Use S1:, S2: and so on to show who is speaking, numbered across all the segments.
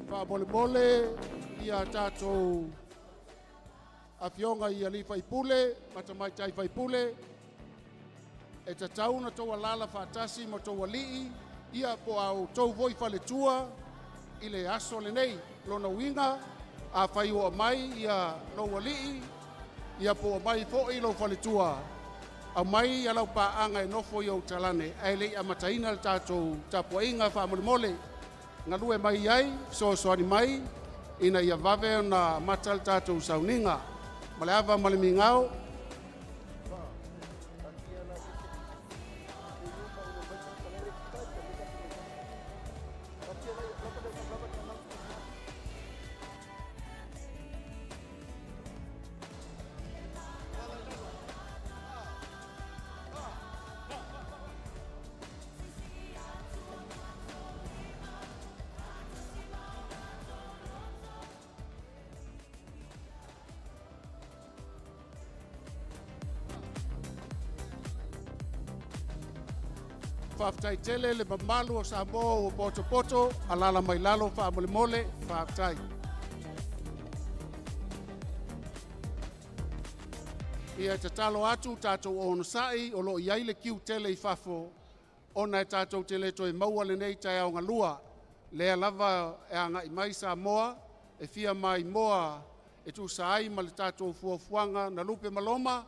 S1: Faamolemole ia tatou afioga i alii faipule ma tamaitai faipule, e tatau ona outou alaala faatasi ma outou alii po o outou foi faletua i le aso lenei. O lona uiga afai ua aumai lou alii po ua aumai foi lou faletua, aumai laupaaga e nofo i ou talane ae le i amataina le tatou tapuaiga. Faamolemole galue mai ai ma fesoasoani mai ina ia vave ona amata le tatou sauniga. Ma le ava ma le migao. Faafetai tele le mamalu o Samoa ua potopoto, alaala mai lalo faamolemole. Faafetai. Ia e tatalo atu tatou onosai o lo o i ai le kiu tele i fafo ona e tatou te le toe maua lenei taeao galua. Lea lava e agai mai Samoa e fia maimoa e tusa ai ma le tatou fuafuaga na lupe ma loma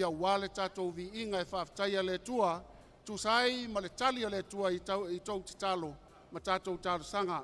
S1: aua le tatou viiga e faafetaia le Atua e tusa ai ma le tali a le Atua i a outou tatalo ma tatou talosaga.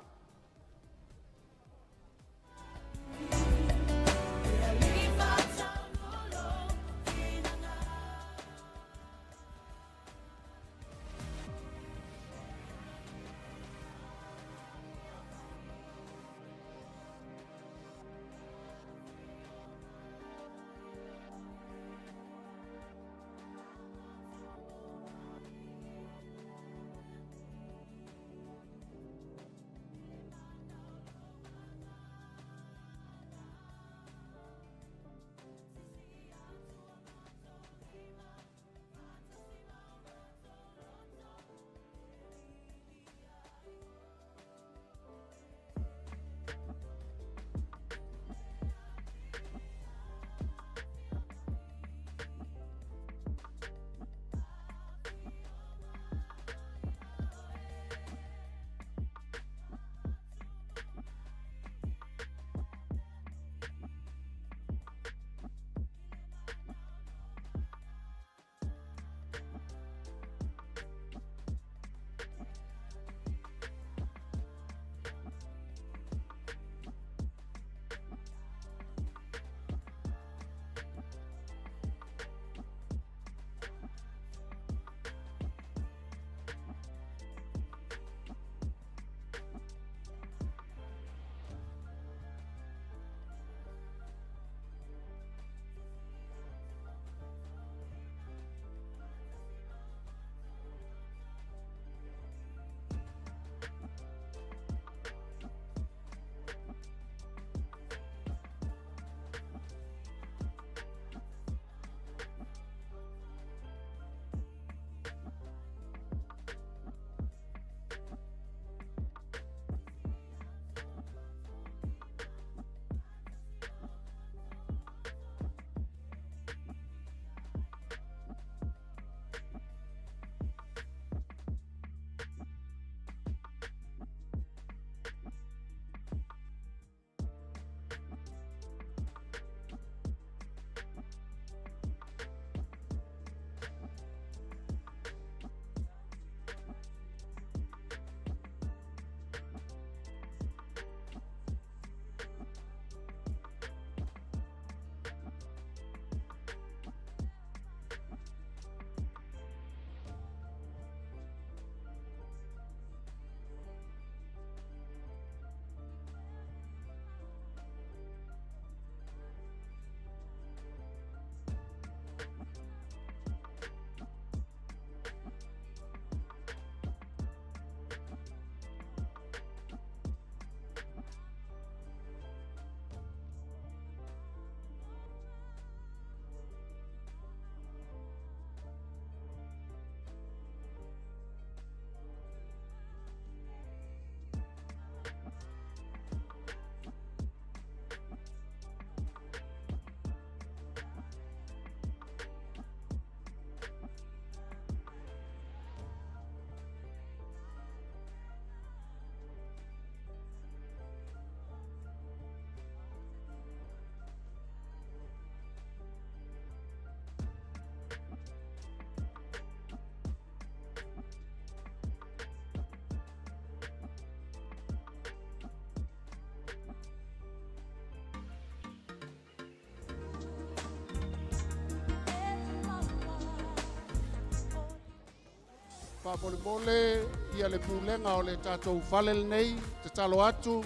S1: Faamolemole ia le pulega o le tatou fale lenei, tatalo atu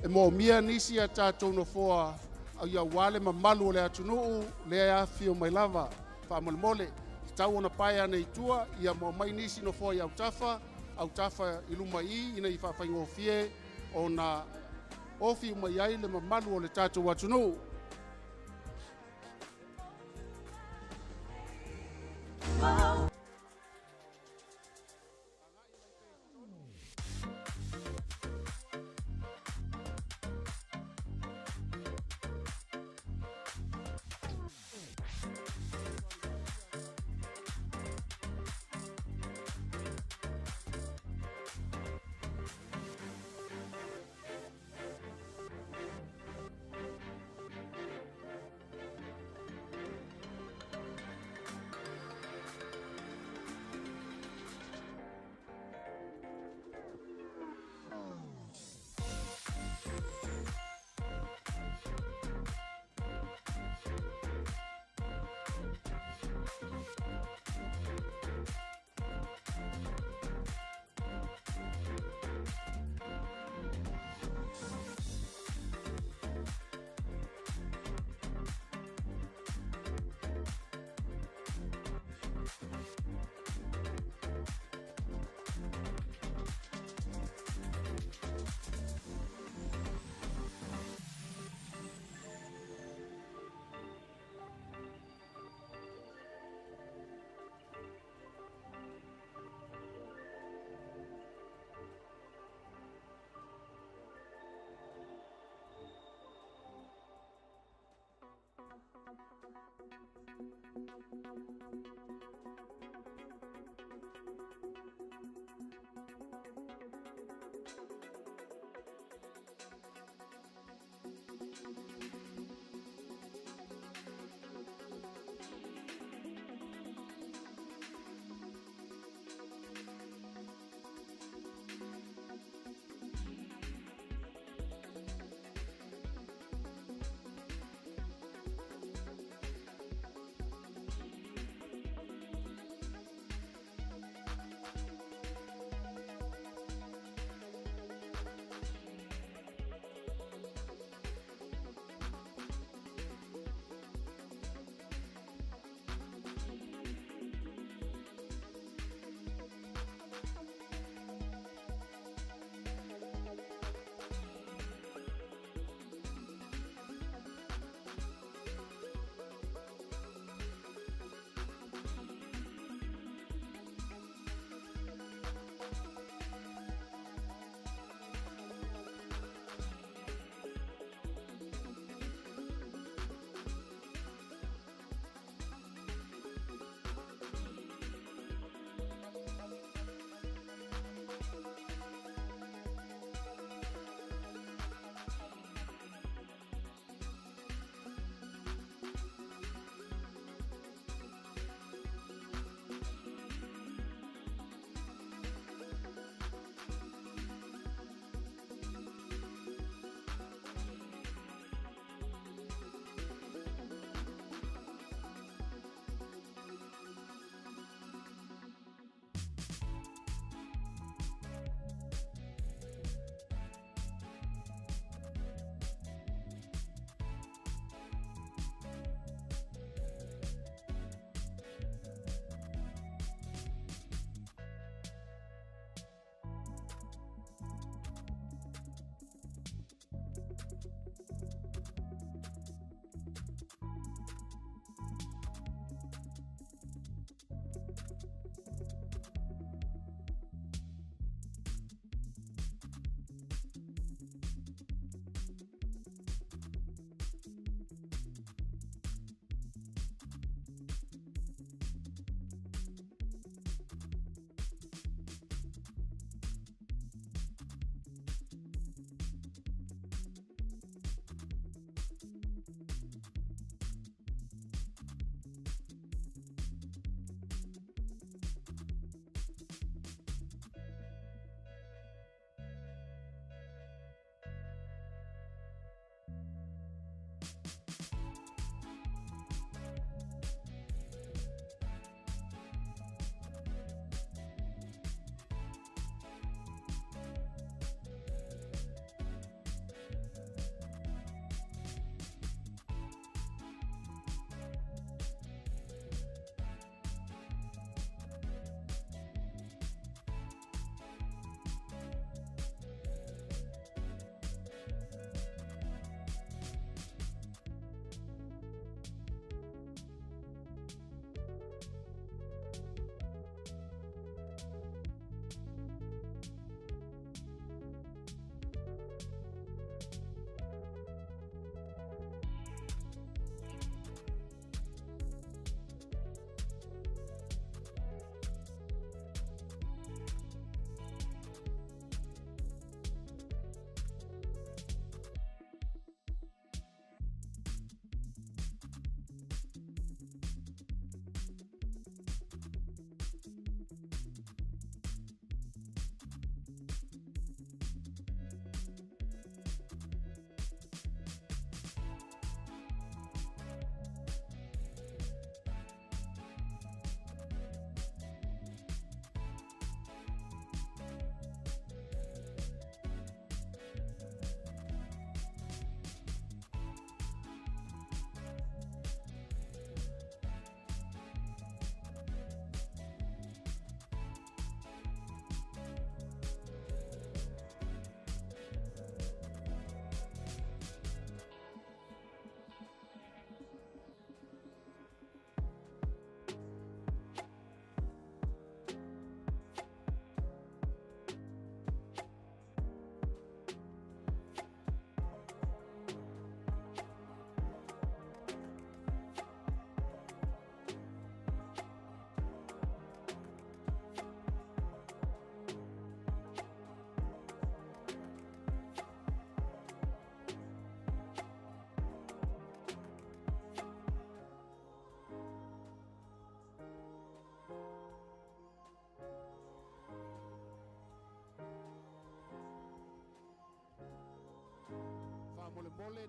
S1: e moomia nisi a tatou nofoa aua le mamalu o le atunuu lea e afifio mai lava. Faamolemole e tatau ona pae ane i tua ia ma omai nisi nofoa i autafa, autafa i luma i i ina ia faafaigofie ona ofi uma i ai le mamalu o le tatou atunuu.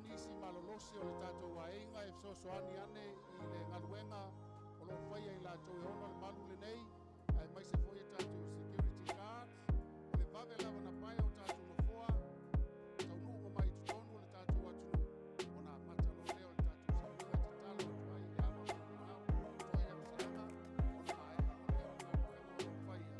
S1: nisi malolosi o le tatou aiga e fesoasoani ane i le galuega o loo faia i latou e ona le malu lenei, aemaise foi o tatou security guards. O le vave lava ona pae o tatou nofoa taunuu mai i totonu o le tatou atunuu, ona amata loa lea o le tatou sauniga. Tatalo atu ai i le ava ma le toai amosiaga, ona maea loa lea o le galuega o lo o faia.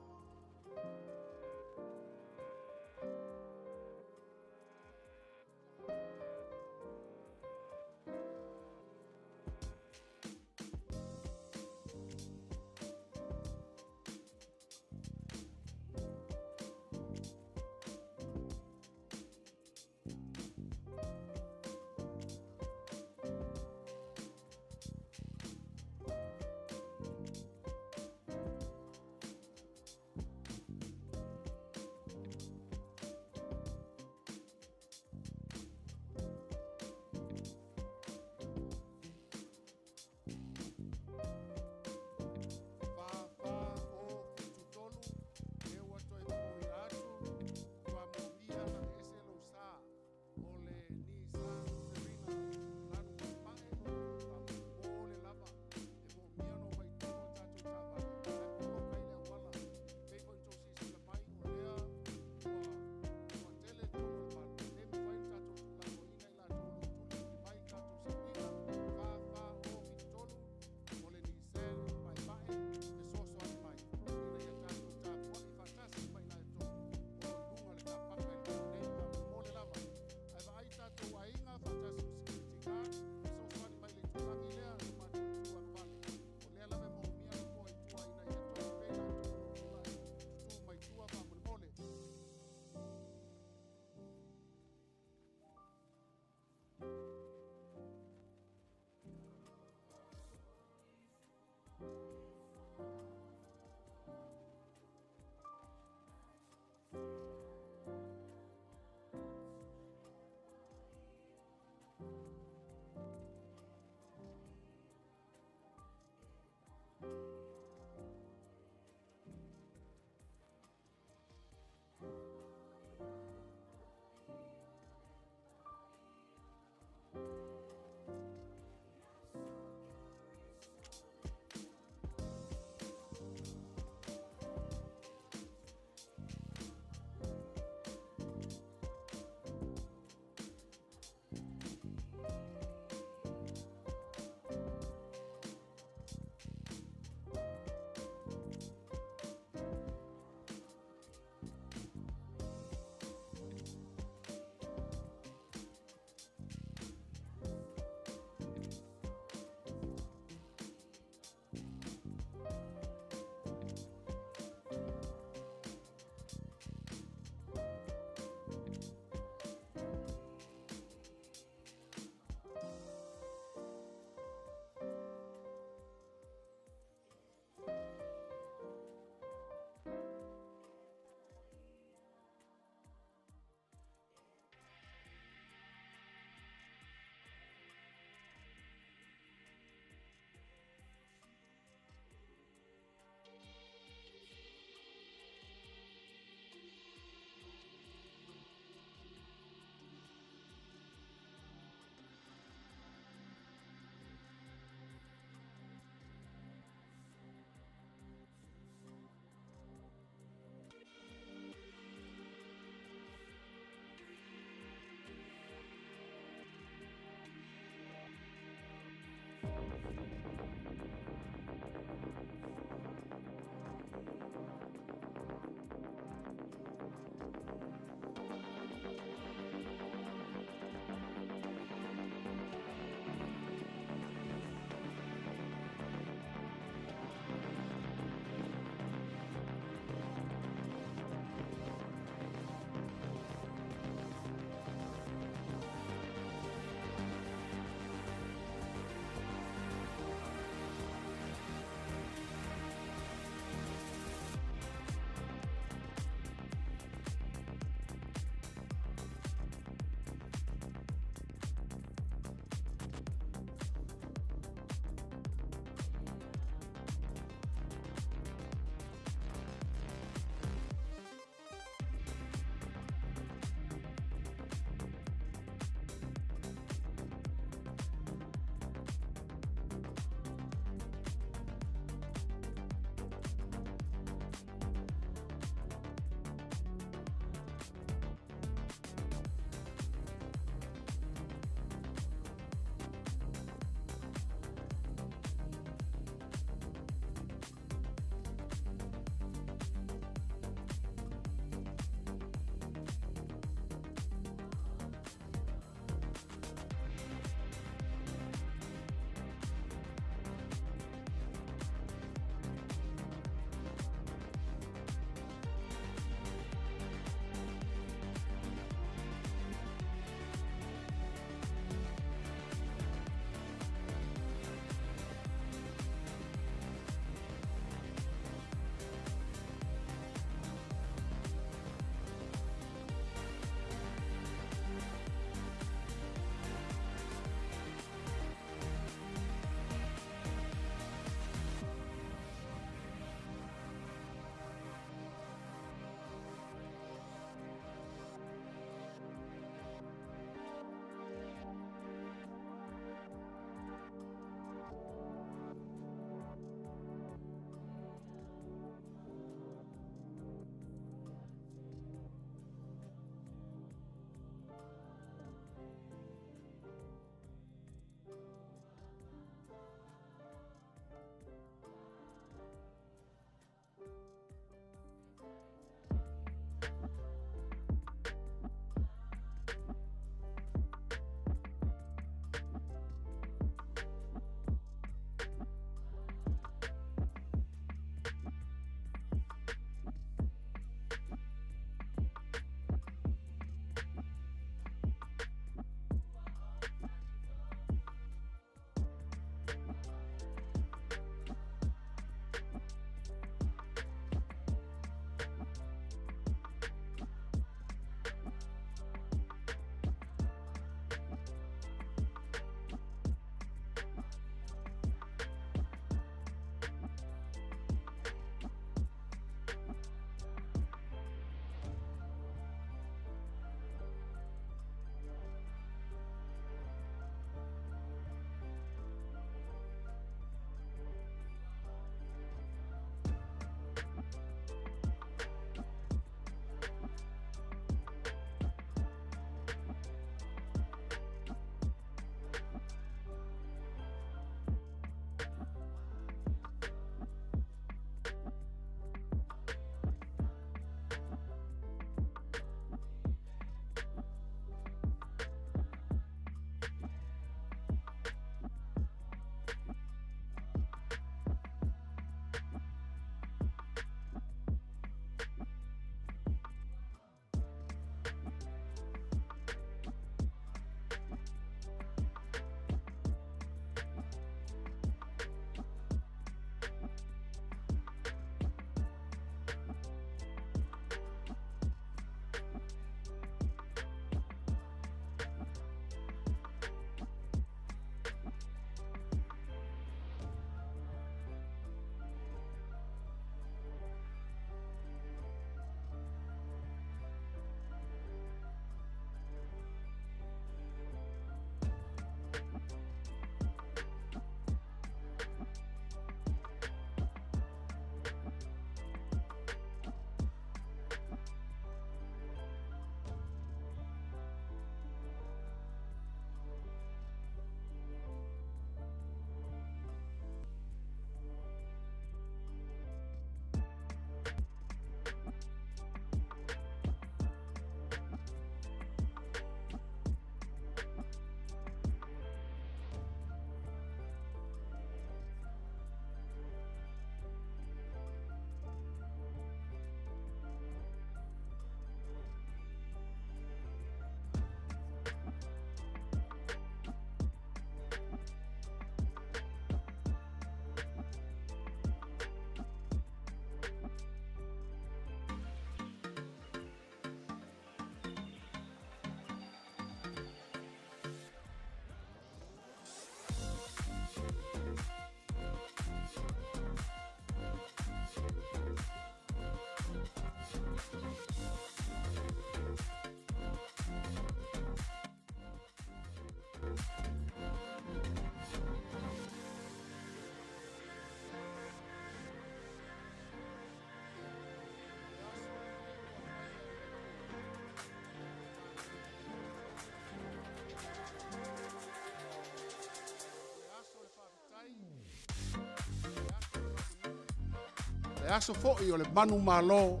S1: le aso foi o le manumalo.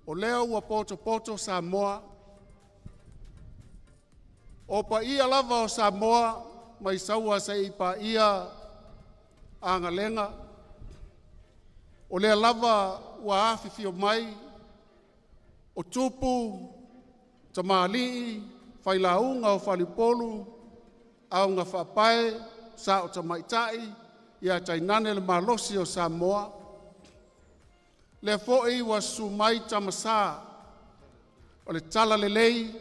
S1: O lea ua potopoto Samoa, o paia lava o Samoa mai Saua seia paia Agalega. O lea lava ua afifio mai o tupu, tamalii, failauga o faleupolu, augafaapae, sao tamaitai, ia tainane le malosi o Samoa. Lea foi ua susu mai Tama Sa o le Talalelei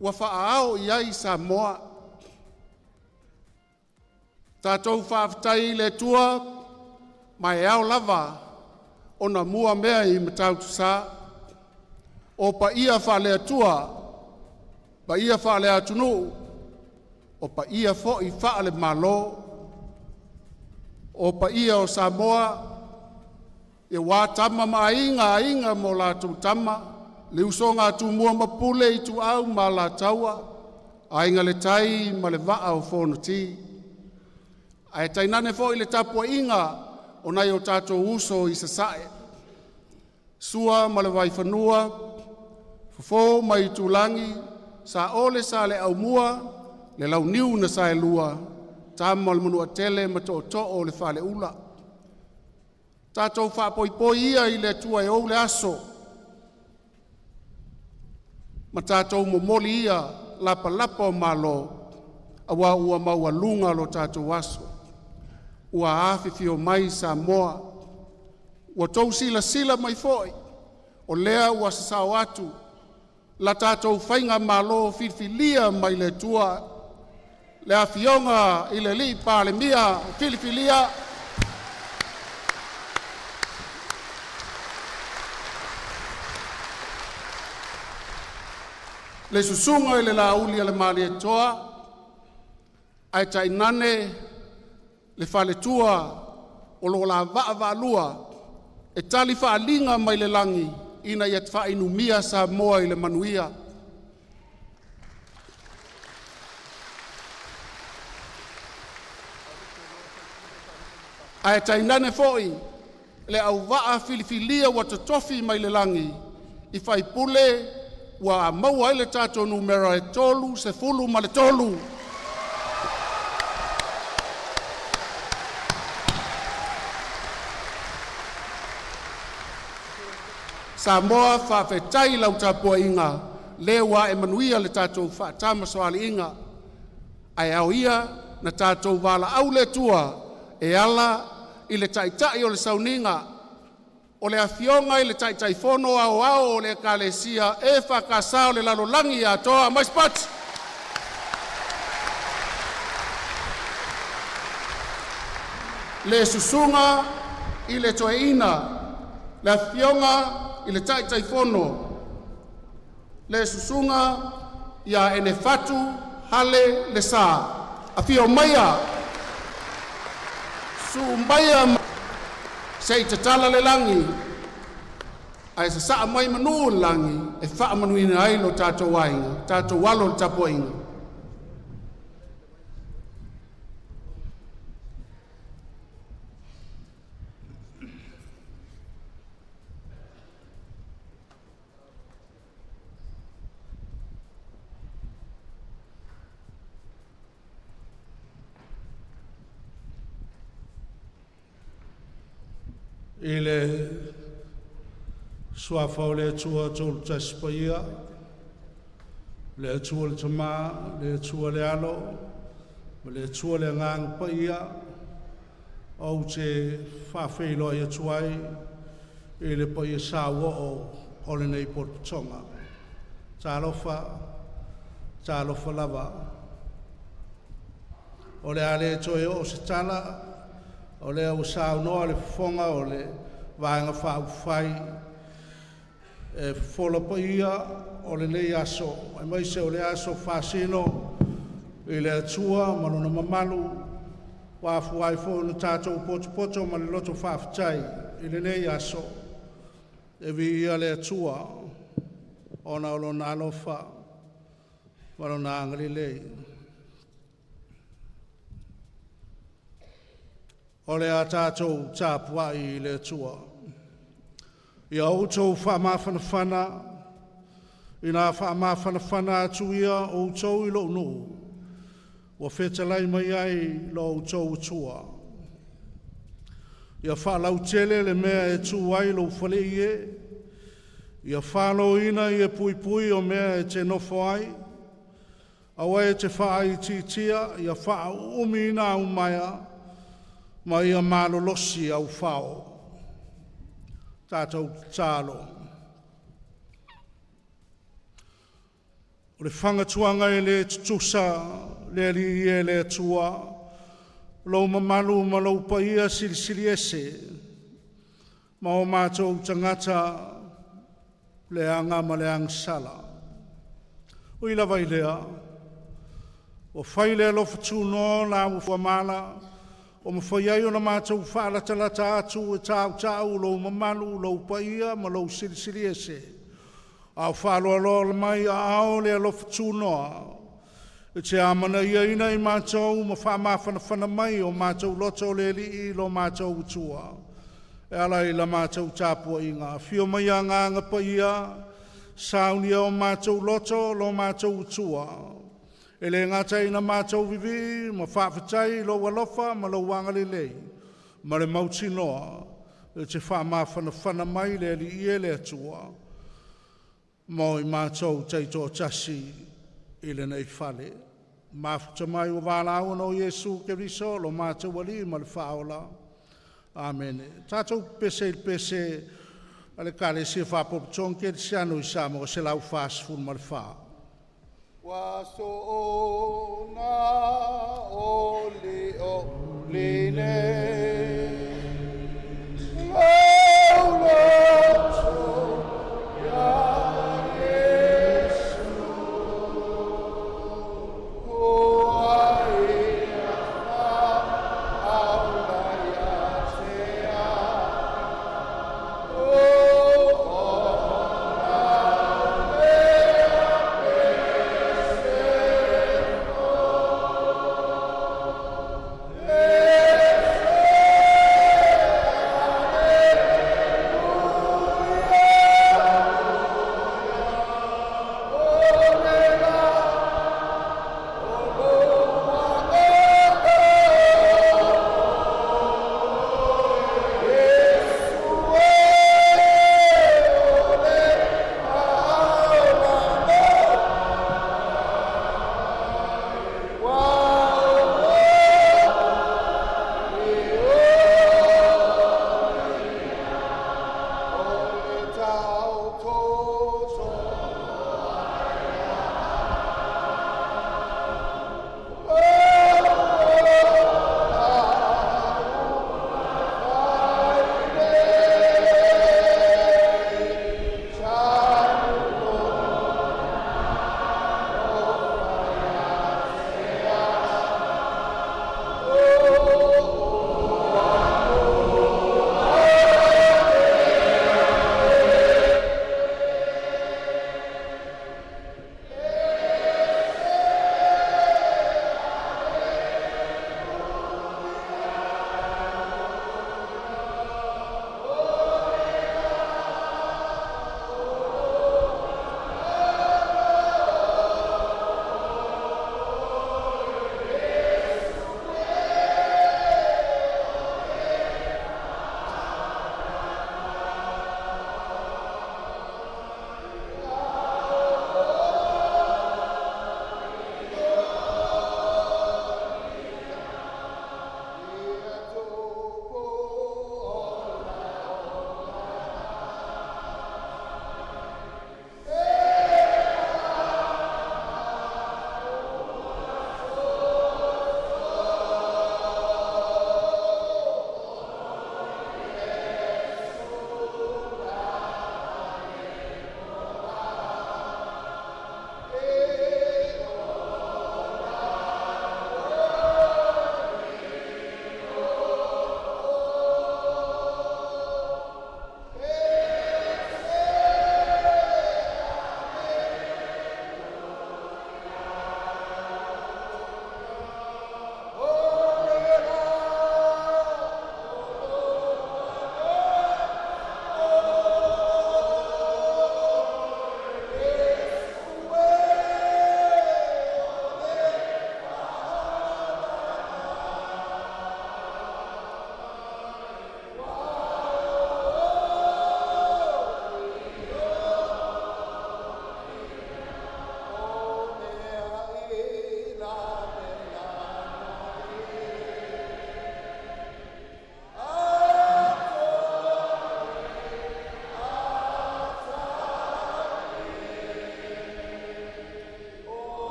S1: ua faaao i ai Samoa. Tatou faafetai i le Atua ma e ao lava ona muamea i Matautu Sa, o paia faale-Atua, paia faale-atunuu, o paia foi faale-Malo. O paia o Samoa aua Tama ma Aiga, Aiga ma latou Tama, le usoga a Tumua ma Pule, Ituau ma Alataua, Aiga i le Tai ma le Vaa o Fonoti. Ae tainane foi le tapuaiga a nai o tatou uso i Sasae, Sua ma le Vaifanua, Fofo ma Aitulagi, Saole ma Saleaaumua ma le Launiu na Saelua, Tama a le Manuatele ma Tootoo o le Faleula. Tatou faapoipoi ia i le Atua e ou le aso ma tatou momoli ia lapalapa o malo aua ua maualuga lo tatou aso, ua afifio mai Samoa. Ua outou silasila mai foi, o lea ua sasao atu la tatou Faigamalo filifilia mai le Atua, le Afioga i le Palemia filifilia. Le susuga i le Launiunasalemalietoa, ae tainane le faletua o lo o la vaavaalua e tali faaaliga mai le lagi ina ia faainugia Samoa i le manuia. Ae tainane foi le auvaa filifilia ua totofi mai le lagi i faipule ua maua ai le tatou numera e 33. Samoa, faafetai i lau tapuaiga lea ua ae manuia le tatou faatamasoaliiga. Ae ao ia ona tatou valaau le Atua e ala i le Taitai o le sauniga, o le Afioga i le Taitaifono Aoao o le Ekalesia EFKS o le lalolagi atoa. Aumai se pati! Le Susuga i le Toeaina le Afioga i le Taitaifono le Susuga Enefatu Hale Lesa. Afio maia, susu maia se i tatala le lagi ae sasaa mai manu o le lagi e faamanuia ai lo tatou aiga. Tatou alo i le tapuaiga.
S2: I le Suafa o le Atua Toatasi Paia, le Atua le Tama, le Atua le Alo ma le Atua le Agaga Paia, ou te faafeiloai atu ai i le paia sauoo o lenei potopotoga. Talofa, talofa lava. O le a le toe oo se tala o lea ua saunoa le fofoga o le Vaega Faaupufai e fofola paia o lenei aso aemaise o le aso faasino i le Atua ma lona mamalu ua afua ai foi ona tatou potopoto ma le loto faafetai i lenei aso. E viia le Atua ona o Lona alofa ma Lona agalelei. O le a tatou tapuai i le Atua. Ia outou faamafanafana, ina faamafanafana atu ia outou i lou nuu, ua fetalai mai ai lo outou Atua. Ia faalautele le mea e tu ai lou faleie, ia faloina ia puipui o mea e te nofo ai, aua e te faaitiitia, ia faaumiumiina au maea, ma ia malolosi au fao. Tatou tatalo. O le fagatuaga e le tutusa le Alii e le Atua, lou mamalu ma lou paia silisili ese ma o matou tagata leaga ma le agasala. Ui lava i lea, ua fai i le alofa tunoa la ua mala ua mafai ai ona matou faalatalata atu e tautau lou mamalu, lou paia ma lou silisili ese, a o faaloaloa mai aao o le alofa tunoa e te amanaiaina i matou ma faamafanafana mai o matou loto le Alii lo matou Atua, e ala i la matou tapuaiga. Afio mai Agaga Paia, saunia o matou loto lo matou Atua, e le gata ina matou vivii ma faafetai i lou alofa ma lou agalelei ma le mautinoa e te faamafanafana mai le Alii e le Atua mo i matou taitoatasi i lenei fale. Mafuta mai ua valaau ona o Iesu Keriso lo matou Alii ma le Faaola. Amene. Tatou pepese i le pese a le Ekalesia Faapotopotoga Kerisiano i Samoa 144.
S1: Ua soona oli oli nei, lou loto ia Iesu, ua ia faaola ia te au, ona o lea pese fou.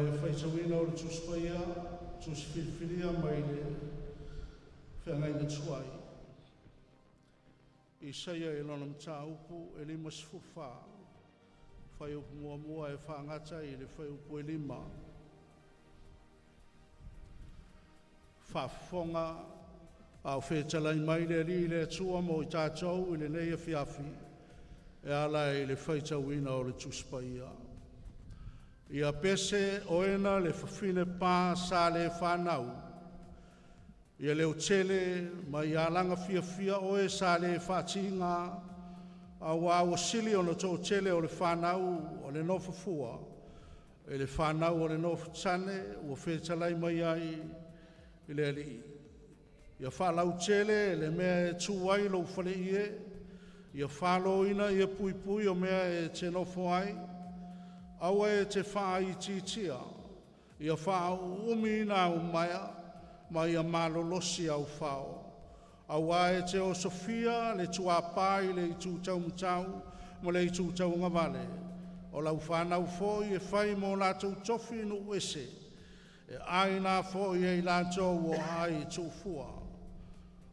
S2: le faitauina o le Tusi Paia, Tusi Filifilia mai le Feagaiga Tuai. Isaia i lona mataupu e 54, fuaiupu 1 e faagata i le fuaiupu e 5. Faafofoga a o fetalai mai le Alii le Atua mo i tatou i lenei afiafi e ala i le faitauina o le Tusi Paia. Ia pese oena le fafine pa sa le fanau, ia leotele ma ia alaga fiafia oe sa le faatiga, auā ua sili ona toatele o le fanau o le nofofua i le fanau o le nofotane ua fetalai mai ai i le Alii. Ia faalautele le mea e tu ai lou faleie, ia faloina ia puipui o mea e te nofo ai. Aua e te faaitiitia, ia faaumiumiina au maea ma ia malolosi au fao. Auā e te osofia le tuapā i le itu taumatau ma le itu tauagavale, o lau fanau foi e fai mo latou tofi i nuu ese, e aina foi e i latou o aai tuufua.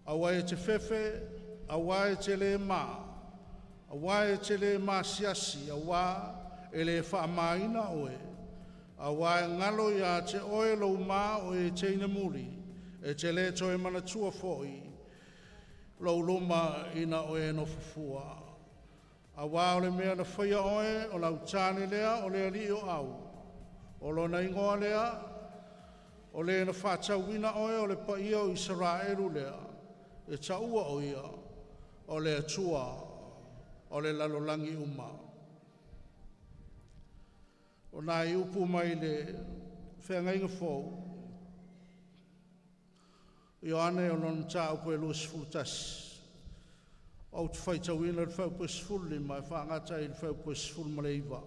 S2: Aua e te fefe, aua e te le ma, aua e te le maasiasi, auā e le faamaina oe, auā e galo ia te oe lou ma o e teine muli, e te le toe manatua foi lou luma ina o e nofofua. Auā o le mea na faia oe o lau tane lea o le alii o au, o lona igoa lea, o le na faatauina oe o le paia o Isaraelu lea, e taua o ia, o le Atua o le lalolagi uma. O nai upu mai le feagaiga fou, Ioane o lona mataupu e 21, ou te faitauina le fuaiupu e 15 e faagata i le fuaiupu e 19.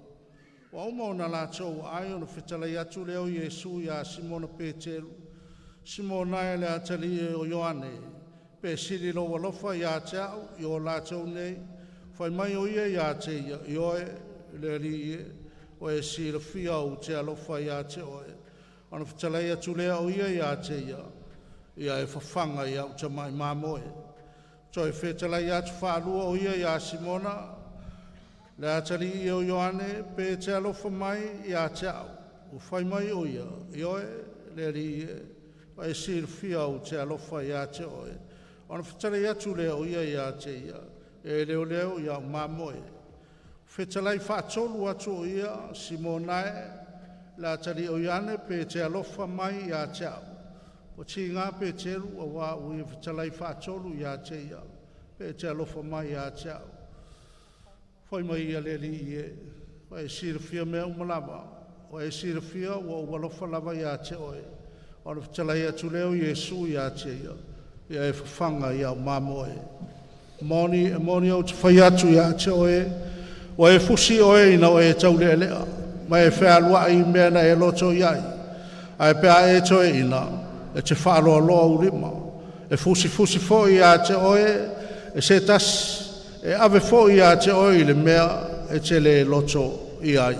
S2: Ua uma ona latou aai ona fetalai atu lea o Iesu ia Simona Peteru, “Simona e le atalii o Ioane, pe sili lou alofa ia te au i o latou nei?” Fai mai o ia ia te ia, “Ioe, le Alii e, ua e silafia ou te alofa ia te oe.” Ona fetalai atu lea o ia ia te ia, “Ia e fafaga i au tamai mamoe.” Toe fetalai atu faalua o ia ia Simona, le atalii o Ioane, “Pe e te alofa mai ia te au?” Ua fai mai o ia, “Ioe, le Alii e, ua e silafia ou te alofa ia te oe.” Ona fetalai atu lea o ia ia te ia, “E leoleo i au mamoe.” Fetalai faatolu atu o ia, “Simona e, le atalii o Ioane, pe e te alofa mai ia te au?” Ua tiga Peteru auā ua ia fetalai faatolu ia te ia, “Pe e te alofa mai ia te au.” Fai mai ia le Alii e, ua e silafia mea uma lava, ua e silafia ua ou alofa lava ia te oe. Ona fetalai atu lea o Iesu ia te ia, “Ia e fafaga i au mamoe.” Moni, e moni ou te fai atu ia te oe, ua e fusi oe ina o e taulealea, ma e fealuai i mea na e loto i ai. Ae pe a e toeaina, e te faaloaloa ou lima, e fusifusi foi ia te oe e se tasi, e ave foi ia te oe i le mea e te le loto i ai.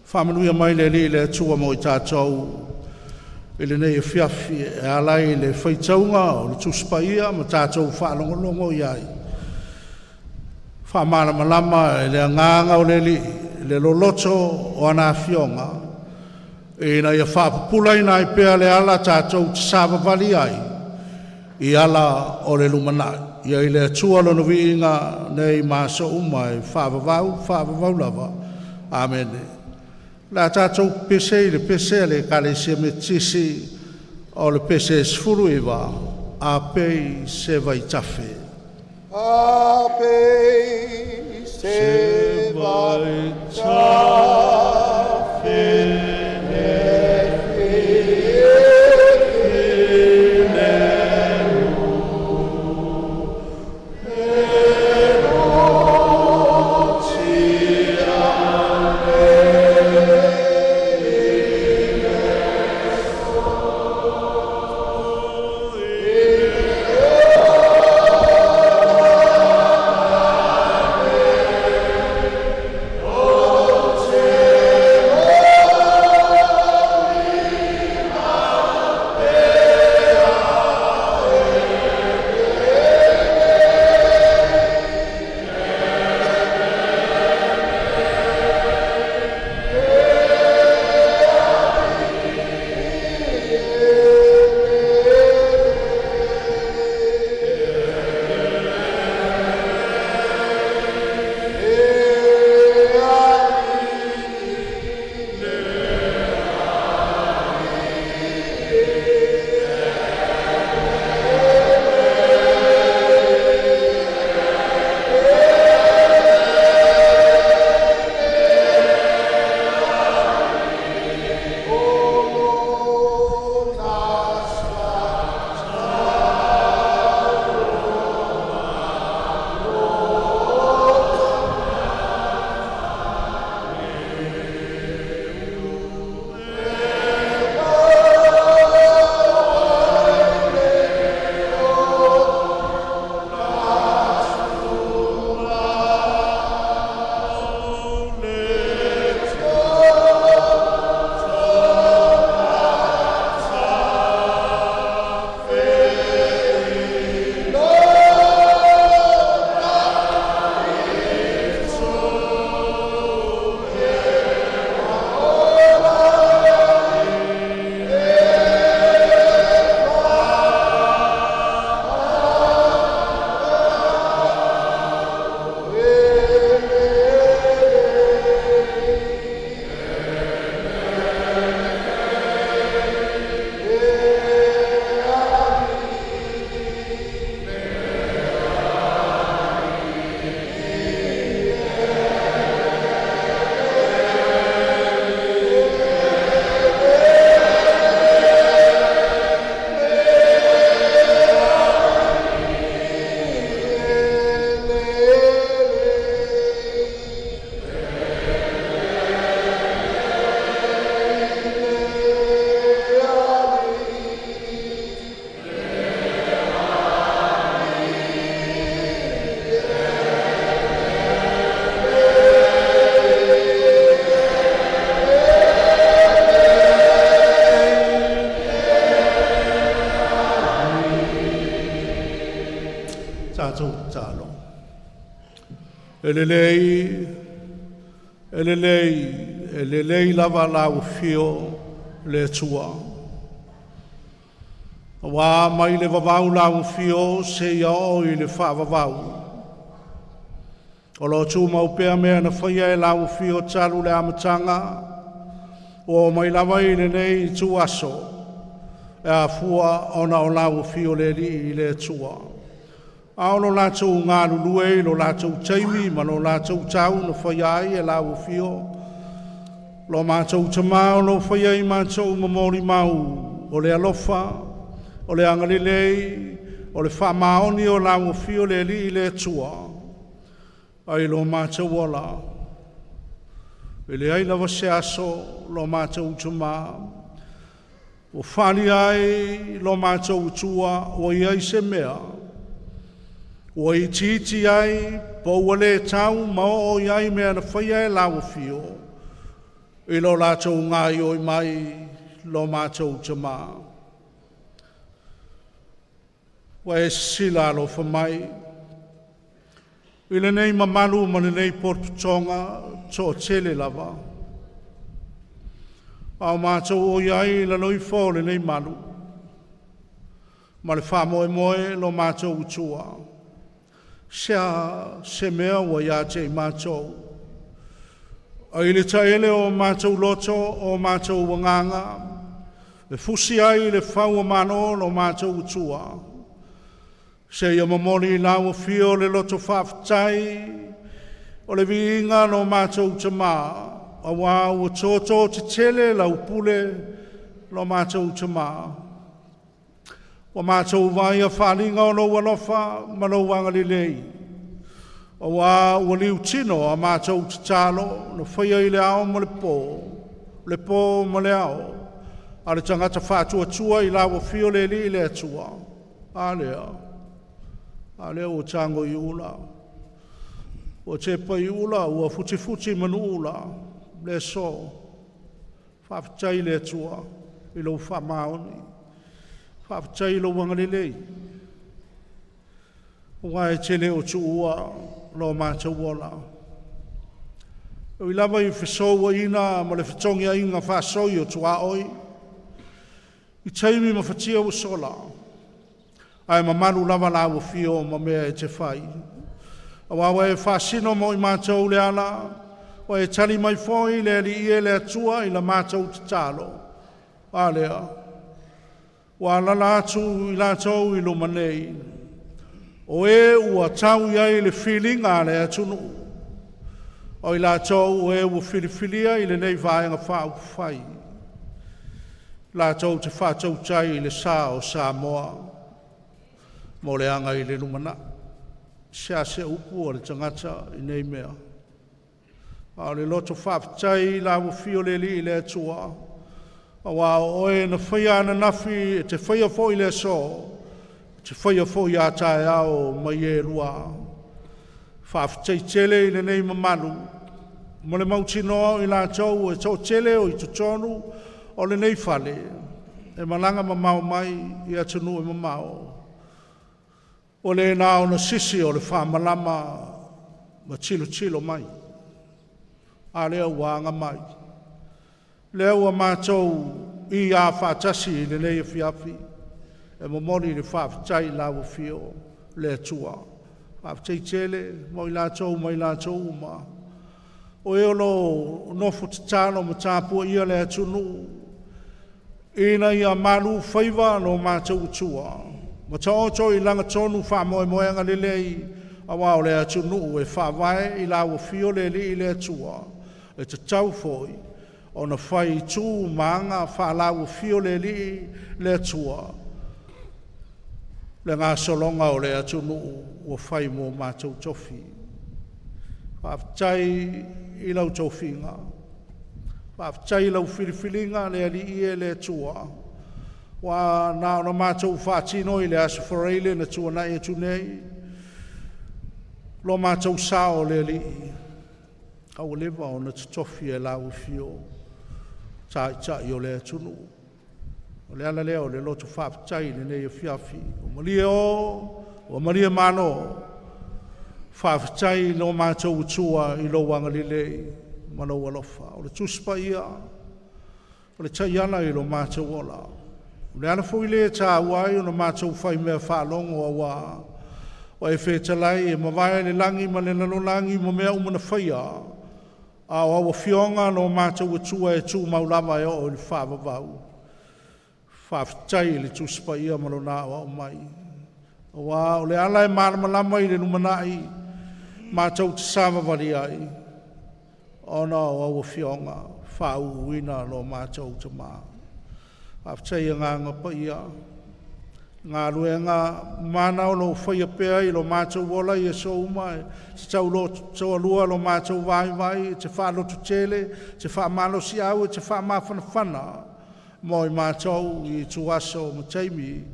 S2: Faamanuia mai le Alii le Atua mo i tatou i lenei afiafi e ala i le faitauga o le Tusi Paia ma tatou faalogologo i ai. Faamalamalama e le Agaga o le Alii le loloto o ana Afioga, ina ia faapupulaina ai pea le ala tatou te savavali ai i ala o le lumanai. Ia i le Atua Lona viiga nei ma aso uma e faavavau, faavavau lava. Amene. O le a tatou pese i le pese a le Ekalesia Metotisi o le pese 19, “A pei se vaitafe.” A pei se vaitafe e filemu, e lotia nei i le soifuaga. E lelei, e lelei, e lelei lava lau afio le Atua. Auā mai le vavau lau afio seia oo i le faavavau. O lo o tumau pea mea na faia e lau afio talu le amataga, ua oo mai lava i lenei ituaso, e afua ona o lau afio le Alii le Atua. A o lo latou galulue i lo latou taimi ma lo latou tau na faia ai e lau afio, lo matou Tama o lo o faia i matou ma molimau o le alofa, o le agalelei, o le faamaoni o lau afio le Alii le Atua ai lo matou ola. E leai lava se aso lo matou Tama ua faaalia ai lo matou utua ua i ai se mea ua itiiti ai po ua le tau ma oo i ai mea na faia e lau Afio i lo latou gaoioi mai lo matou Tama. Ua e sisila alofa mai i lenei mamalu ma lenei potopotoga toatele lava, a o matou o i ai i lalo ifo o lenei malu ma le faamoemoe lo matou Utua, se a se mea ua ia te i matou, ai le taele o matou loto o matou agaga, e fusi ai le fau o malo lo matou Utua, seia momoli i lau Afio le loto faafetai o le viiga lo matou Tama, auā ua toto tetele lau pule lo matou Tama. Ua matou vaaia faaaliga o lou alofa ma lou agalelei, aua ua liutino a matou tatalo na faia i le ao ma le po, le po ma le ao, a le tagata faatuatua i lau afio le Alii le Atua. A lea, a lea ua tago i ula, ua tepa i ula ua futifuti manuula le aso. Faafetai i le Atua i lou faamaoni, faafetai i lou agalelei, aua e te le o tuua lo matou ola. E ui lava i fesouaiga ma le fetogiaiga faasoi o tuaoi i taimi ma fatia ua sola, ae mamalu lava lau afio ma mea e te fai. Aua ua e faasino mo i matou le ala, ua e tali mai foi le Alii e le Atua i la matou tatalo. A lea, ua alaala atu i latou i luma nei, o e ua tau i ai le filiga a le atunuu, o i latou o e ua filifilia i lenei Vaega Faaupufai latou te faatautai i le sa o Samoa mo le agai i le lumanai. Se a se upu a le tagata i nei mea, a o le loto faafetai i lau Afio le Alii le Atua, aua o Oe na faia ananafi, e te faia foi le aso, e te faia foi a taeao ma ie lua. Faafetai tele i lenei mamalu ma le mautinoa o i latou e toatele o i totonu o lenei fale e malaga mamao mai i atunuu e mamao, ua le na o le sisi o le faamalama ma tilotilo mai, a lea ua aga mai, lea ua matou iā faatasi i lenei afiafi e momoli le faafetai i lau Afio le Atua. Faafetai tele mo i latou ma i latou uma o e o lo o nofo tatalo ma tapuaia le atunuu ina ia malu faiva lo matou Utua ma taoto i lagatonu faamoemoega lelei, aua o le atunuu e faavae i lau afio le Alii le Atua, e tatau foi ona fai i tu ma aga faa-lau Afio le Alii le Atua le gasologa o le atunuu ua fai mo matou tofi. Faafetai i lau tofiga, faafetai i lau filifiliga le Alii e le Atua, ua na ona matou faatino i le Aso Faraile na tuanai atu nei lo matou sao le Alii, a ua leva ona totofi e lau Afio Taitai o le atunuu. O le ala lea o le loto faafetai i lenei afiafi. Ua malie o, ua malie malo. Faafetai i lo matou Atua i lou agalelei ma lou alofa. O le Tusi Paia, o le taiala i lo matou ola. O le ala foi lea e taua ai ona matou faimea faalogo auā ua e fetalai e mavae le lagi ma le lalolagi ma mea uma na faia, a o au Afioga lo matou Atua e tumau lava e oo i le faavavau. Faafetai i le Tusi Paia ma lona aoao mai, aua o le ala e malamalama i le lumanai matou te savavali ai, ona o au Afioga faauuina lo matou Tama. Faafetai Agaga Paia i galuega mana o lo o faia pea i lo matou ola i aso uma, e te tautoalua lo matou vaivai, e te faalototele, e te faamalosiau, e te faamafanafana mo i matou i ituaso ma taimi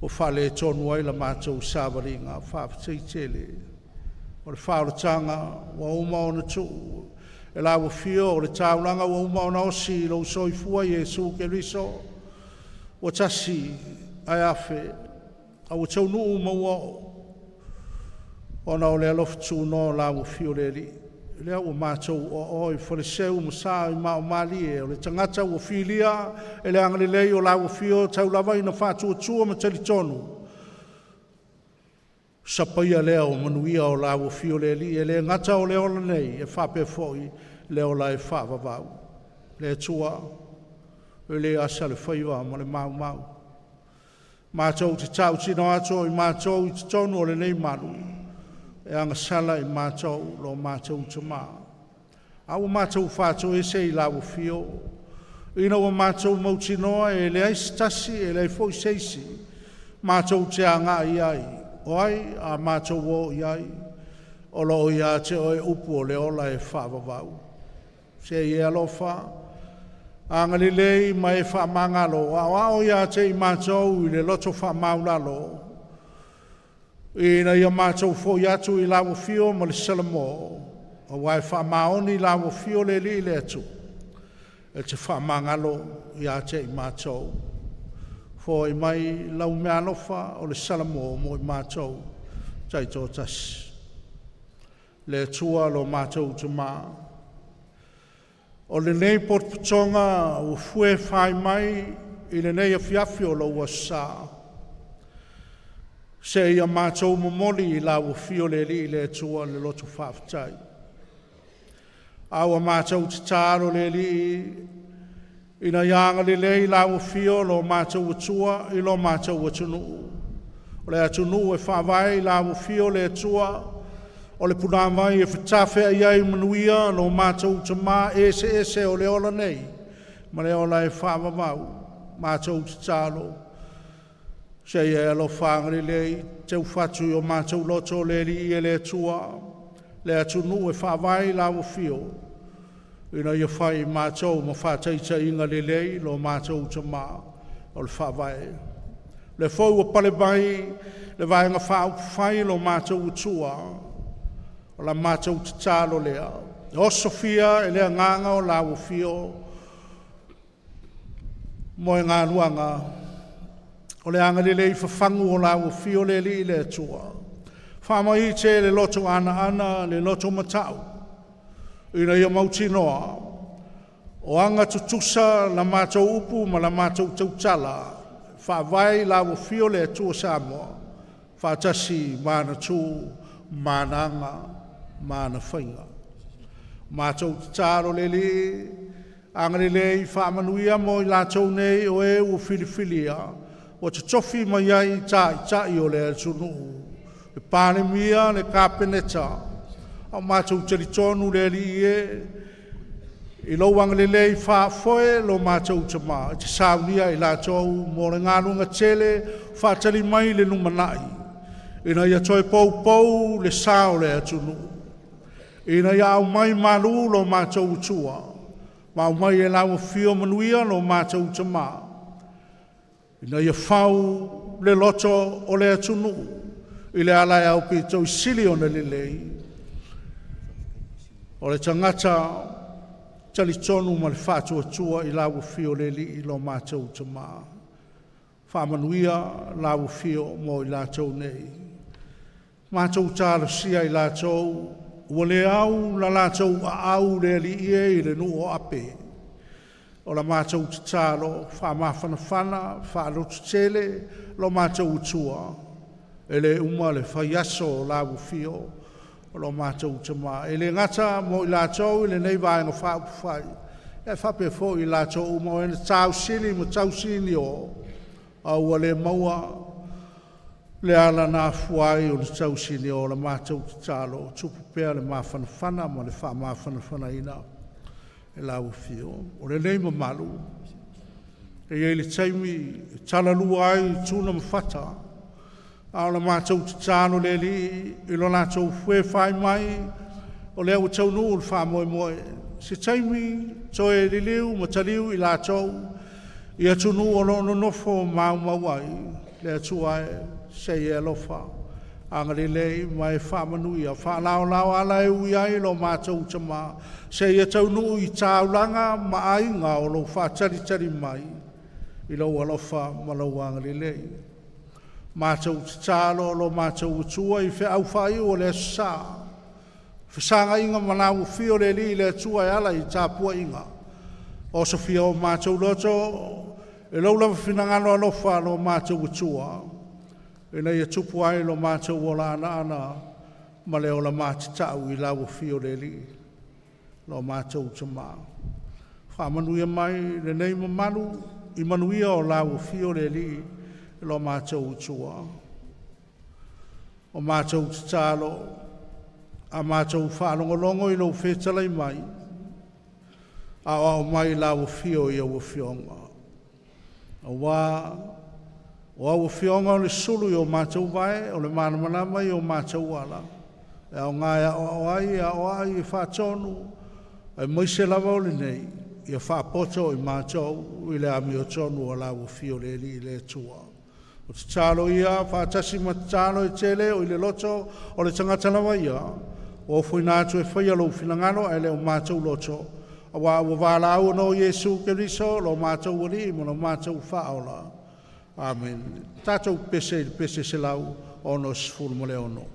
S2: ua faaletonu ai la matou savaliga. Faafetai tele. O le faaolataga ua uma ona tuu e lau Afio, o le taulaga ua uma ona osi i lou soifua Iesu Keriso ua tasi ae afe, a ua taunuu ma ua oo ona o le alofa tunoa o lau Afio le Alii, lea ua matou oaoa i Faleseu ma Sa i maaomalie, o le tagata ua filia e le agalelei o lau Afio tau lava ina faatuatua ma talitonu, sapaia lea o manuia o lau Afio le Alii, e le gata o le ola nei, e faapea foi le ola e faavavau. Le Atua, e le asa le faiva ma le maumau. Matou te tautino atu o i matou i totonu o lenei malu, e agasala i matou lo matou Tama. A ua matou faatoese i lau Afio, ina ua matou mautinoa e leai se tasi e leai foi se isi matou te agai i ai, o ai a matou o i ai, o lo o ia te Oe upu o le ola e faavavau. Se i e alofa agalelei ma e faamagalo, aoao ia te i matou i le loto faamaualalo, ina ia matou foi atu i lau afio ma le salamo, aua e faamaoni lau afio le Alii le Atua, e te faamagalo ia te i matou. Foai mai lau meaalofa o le salamo mo i matou taitoatasi. Le Atua lo matou Tama, o lenei potopotoga ua fuefai mai i lenei afiafi o lou Aso Sa, seia matou momoli i lau afio le Alii le Atua le loto faafetai. A ua matou tatalo le Alii ina ia agalelei lau Afio lo matou Atua i lo matou atunuu, o le atunuu e faavae i lau afio le Atua, o le punavai e fetafeai ai manuia lo matou Tama eseese o le ola nei ma le ola e faavavau. Matou tatalo, se i e alofa agalelei teufatu i o matou loto le Alii e le Atua, le atunuu e faavae i lau afio, ina ia fai i matou ma faataitaiga lelei lo matou Tama o le Faavae. O lea foi ua pale mai le Vaega Faaupufai lo matou Atua, o la matou tatalo lea, e osofia e le Agaga o lau Afio moegaluaga o le agalelei fafagu o lau Afio le Alii le Atua, faamaite le loto anaana le loto matau, ina ia mautinoa o aga tutusa la matou upu ma la matou tautala, e faavae i lau afio le Atua Samoa, faatasi ma ana tu ma ana aga ma ana faiga. Matou tatalo le Alii, agalelei faamanuia mo i latou nei o e ua filifilia ua totofi mai ai Taitai o le atunuu, le Palemia, le Kapeneta, a ua matou talitonu le Alii e, i lou agalelei faafoe lo matou Tama, e te saunia i latou mo le galuega tele o faatali mai i le lumanai, ina ia toe poupou le sa o le atunuu, ina ia aumai malu lo matou Atua, ma aumai e lau Afio manuia lo matou Tama, ina ia fau le loto o le atunuu i le ala e aupito i sili ona lelei, o le tagata talitonu ma le faatuatua i lau Afio le Alii lo matou Tama. Faamanuia lau Afio mo i latou nei. Matou talosia i latou ua le au la latou aau le Alii e i le nuu o Ape. O la matou tatalo, faamafanafana, faalototele lo matou Atua, e le uma le faiaso o lau afio o lo matou Tamā. E le gata mo i latou i lenei Vaega Faaupufai, ae faapea foi i latou uma o e na tausili ma tausinio, a ua le maua le ala na afua ai ona tausinio. O le matou tatalo, tupu pea le mafanafana ma le faamafanafanaina i lau Afio. O lenei mamalu, e i ai le taimi e talalua ai tuna ma fata, a o le matou tatalo i le Alii i lo latou fai mai o lea ua taunuu le faamoemoe, se taimi toe liliu ma taliu i latou i atunuu o lo o nonofo ma maumau ai. Le Atua e, se i e alofa agalelei ma e faamanuia, faalaolao ala e ui ai lo matou tama seia taunuu i taulaga ma aiga o lo o faatalitali mai i lou alofa ma lou agalelei. Matou tatalo lo matou Atua i feau faaiu o le aso sa, fesagaiga ma lau Afio le Alii le Atua e ala i tapuaiga, osofia o matou loto e lou lava finagalo alofa lo matou Atua, ina ia tupu ai lo matou ola anoano ma le ola matatau i lau Afio le Alii lo matou Tama. Faamanuia mai lenei mamalu i manuia o lau Afio le Alii lo matou Atua. O matou tatalo, a matou faalogologo i lou fetalai mai, aoao mai lau Afio i au afioga, aua o au afioga o le sulu i o matou vae, o le malamalama i o matou ala, e aoga e aoao ai, e aoai e faatonu, aemaise lava o lenei, ia faapoto i matou i le amiotonu a lau Afio le Alii le Atua. O tatalo ia faatasi ma tatalo e tele oi le loto o le tagata lava ia, ua ofoina atu e faia lou finagalo ae le o matou loto, aua ua valaau ona o Iesu Keriso lo matou Alii ma lo matou Faaola. Amene. Tatou pese i le pese 166.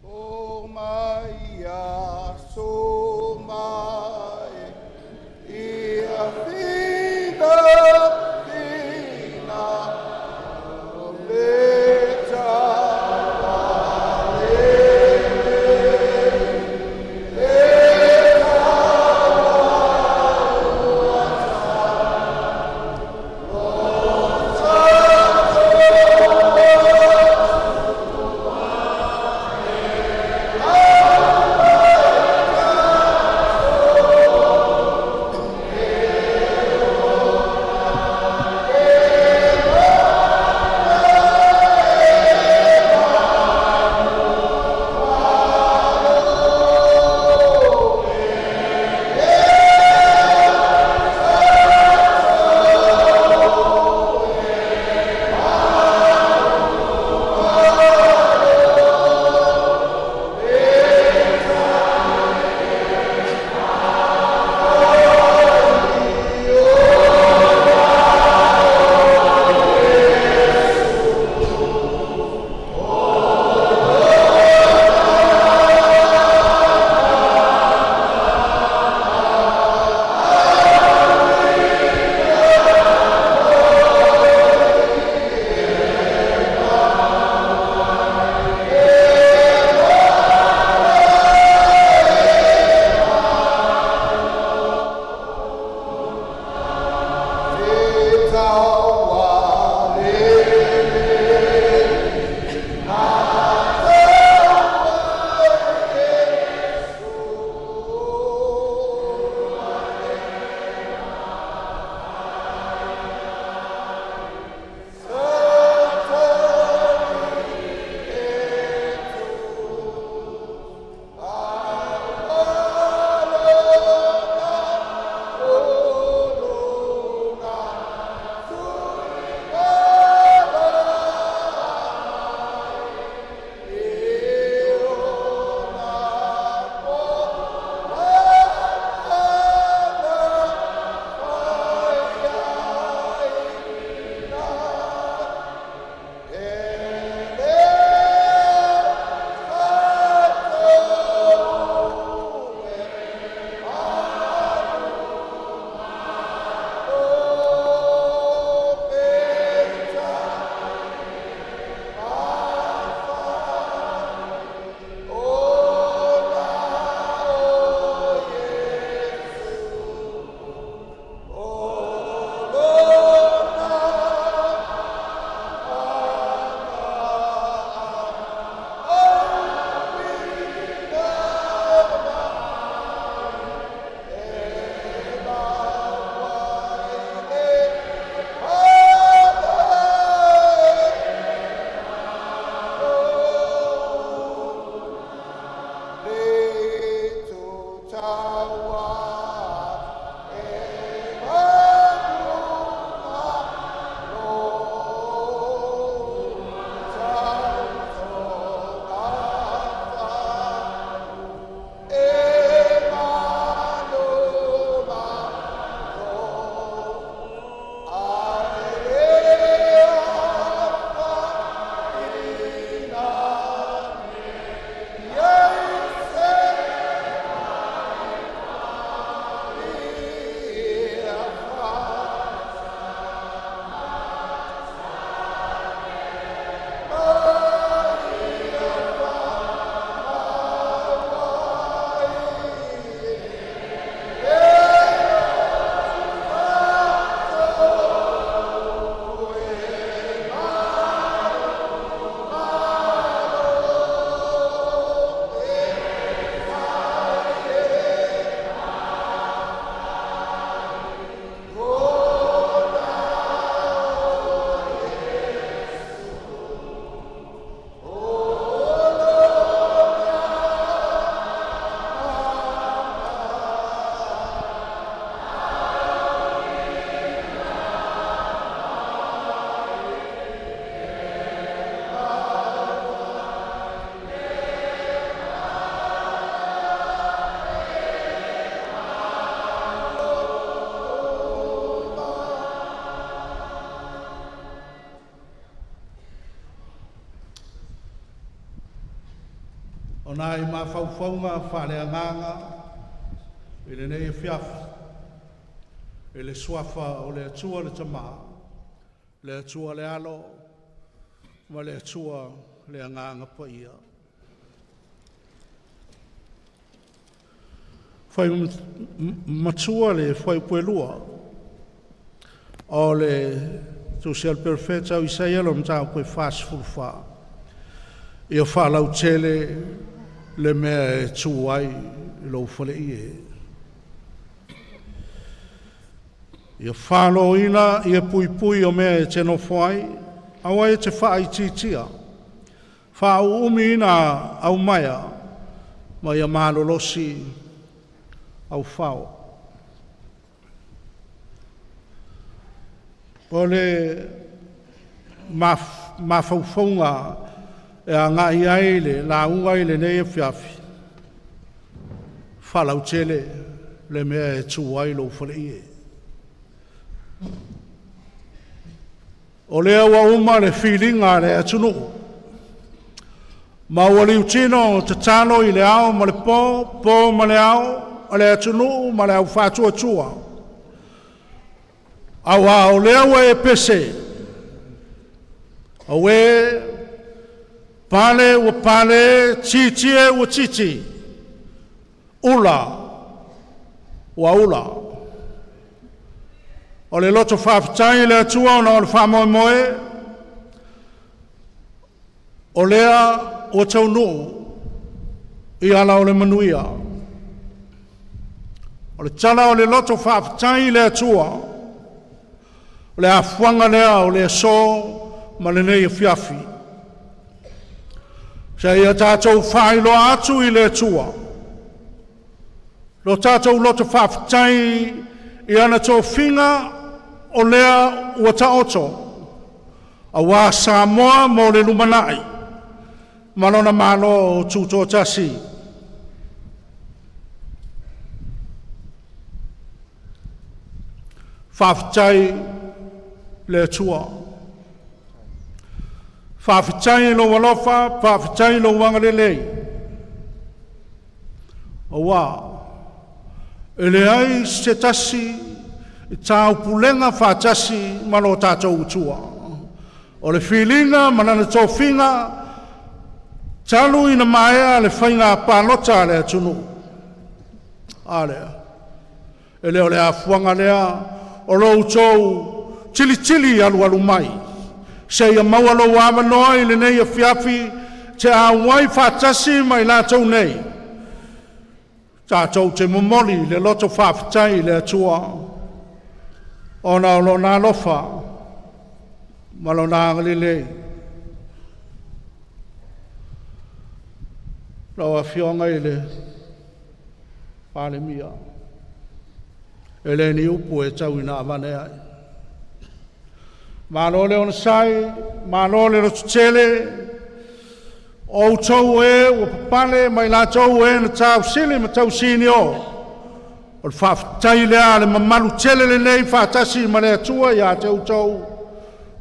S1: O mai aso mai, ia fina fina o le e
S2: O nai mafaufauga faaleagaga i lenei afiafi, i le suafa o le Atua le Tama, le Atua le Alo, ma le Atua le Agaga Paia. Fai matua le fuaiupu e 2 o le Tusi a le Perofeta o Isaia lona mataupu e 44, ia faalautele le mea e tu ai lou faleie. Ia faloina ia puipui o mea e te nofo ai, aua e te faaitiitia, faaumiumiina au maea, ma ia malolosi au fao. O le mafaufauga e agai ai le lauga i lenei afiafi, faalautele le mea e tu ai lou faleie. O lea ua uma le filiga a le atunuu, ma ua liutino tatalo i le ao ma le po, po ma le ao, o le atunuu ma le au faatuatua, aua o lea ua e pese, aue, pale ua pale, tietie ua titi, ula ua ula. O le loto faafetai i le Atua ona o le faamoemoe, o lea ua taunuu i ala o le manuia. O le tala o le loto faafetai i le Atua, o le afuaga lea o le aso ma lenei afiafi. Seia tatou faailoa atu i le Atua lo tatou loto faafetai i ana tofiga o lea ua taoto, aua Samoa mo le lumanai ma lona Malo Tutoatasi. Faafetai le Atua. Faafetai i lou alofa, faafetai i lou agalelei. Aua e leai se tasi e taupulega faatasi ma lo tatou Atua. O le filiga ma lana tofiga talu ina maea le faiga palota a le atunuu. A lea, e le o le afuaga lea o lo outou tilitili alualu mai, seia maua lou avanoa i lenei afiafi te auai faatasi ma i latou nei, tatou te momoli le loto faafetai i le Atua, ona o Lona alofa ma Lona agalelei. Lau Afioga i le Palemia, e le ni upu e tauina avane ai. Malo le onosai, malo le lototele, o outou e ua papale ma i latou e na tausili ma tausinio, o le faafetai lea a le mamalu tele lenei faatasi ma le Atua ia te outou.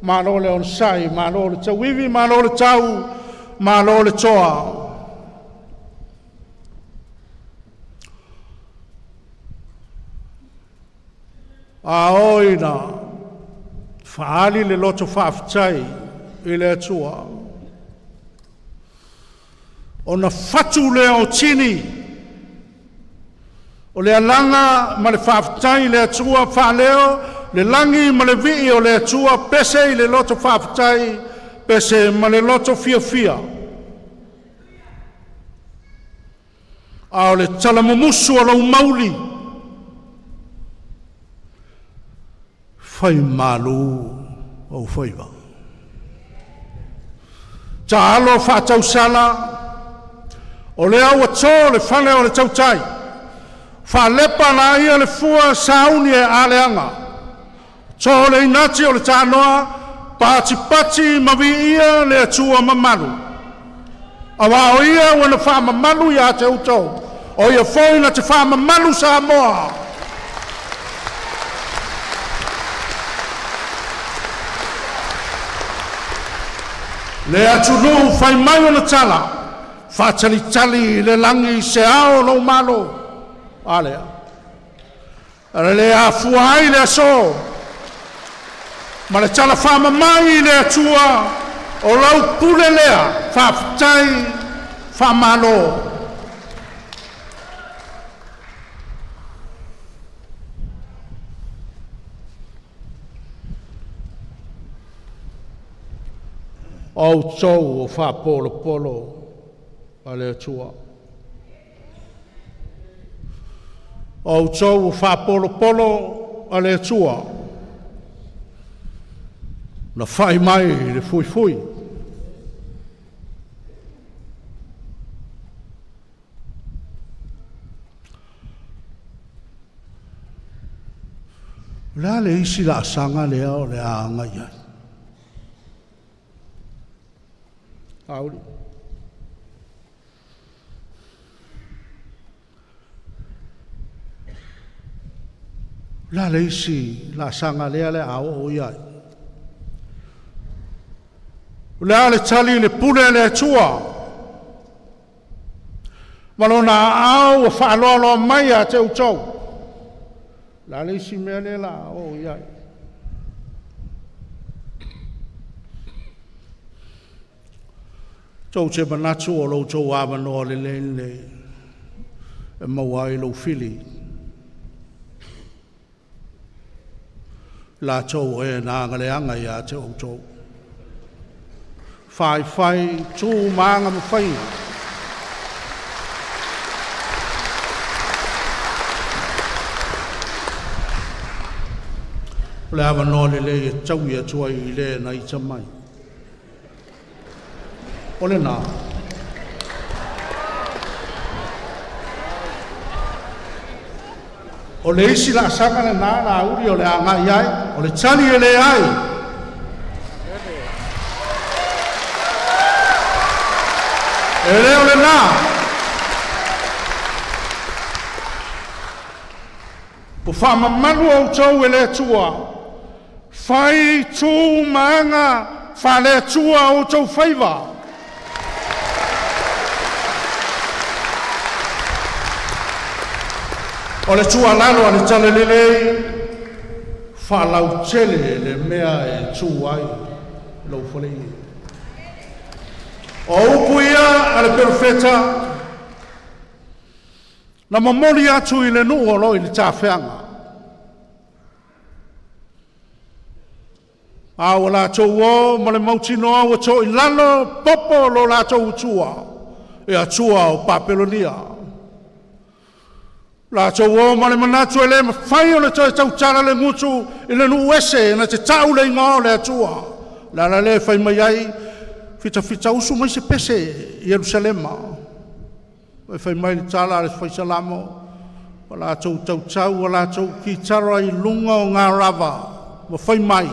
S2: Malo le onosai, malo le tauivi, malo le tau, malo le toa. A oo ina faaali le loto faafetai i le Atua, ona fatu lea o tini, o le alaga ma le faafetai i le Atua, faaleo le lagi ma le vii o le Atua, pese i le loto faafetai, pese ma le loto fiafia. A o le talamumusu o lou mauli, fai malu ou faiva. Taalo faatausala, o lea ua to le fale o le tautai, faalepa laia le fua sauni e aleaga, to le inati o le tanoa, patipati ma viia le Atua mamalu. Aua o ia ua na faamamalu ia te outou, o ia foi na te faamamalu Samoa. Le atunuu fai mai ona tala, Faatalitali i le lagi i se ao o lou malo. A lea. O le afua ai le aso ma le tala faamamai i le Atua o lau pule lea, faafetai, faamalo. O outou o faapolopolo a le Atua. O outou o faapolopolo a le Atua, na fai mai i le fuifui. O le a le isi laasaga lea o le a agai ai? Auli. O le a le isi laasaga lea o le a oo i ai? O le a le tali i le pule a le Atua ma lona aao ua faaloaloa mai ia te outou? O le a le isi mea lea o le a oo i ai? Tou te manatu o lo outou avanoa lelei lenei e maua ai lou fili, latou o e na agaleaga ia te outou. Faifai tu ma aga ma faiga. O le avanoa lelei e taui atu ai i le na ita mai. O lena. O le isi laasaga lena Laauli o le agai ai, o le tali e leai. E le o lena. Ua faamamalu outou e le Atua, fai tu ma aga faale-Atua o outou faiva. O le tuualalo a le Talalelei, faalautele le mea e tu ai lou faleie. O upu ia a le perofeta na momoli atu i le nuu o lo o i le tafeaga. A ua latou o ma le mautinoa ua toilalo popo lo latou utua e atua o Papelonia. Latou o ma le manatu e le mafai ona toe tautala le gutu i le nuu ese na te tau le igoa o le Atua. O le ala lea e fai mai ai, fitafita usu mai se pese i Ierusalema. E fai mai le tala a le fai Salamo, o latou tautau o latou kitara i luga o garava, ma fai mai,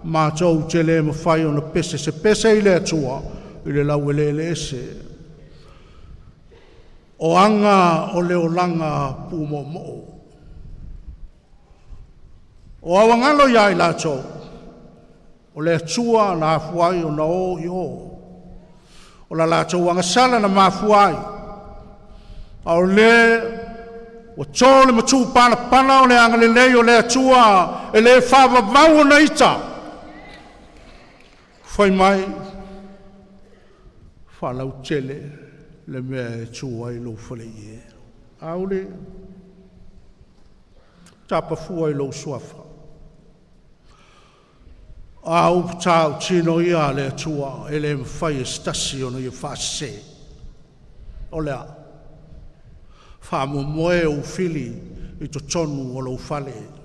S2: matou te le mafai ona pese se pese i le Atua i le laueleele ese. O aga o le olaga pumoomoo. O auagalo ia i latou, o le Atua na afua ai ona o i o. O la latou agasala na mafua ai. A o le ua to le matupalapala o le agalelei o le Atua e le faavavau ona ita. Fai mai, faalautele le mea e tu ai lou faleie. Auli, tapafua i lou suafa. A upu tautino ia a le Atua e le mafai e se tasi ona ia faasese. O le a faamoemoe ou fili i totonu o lou fale.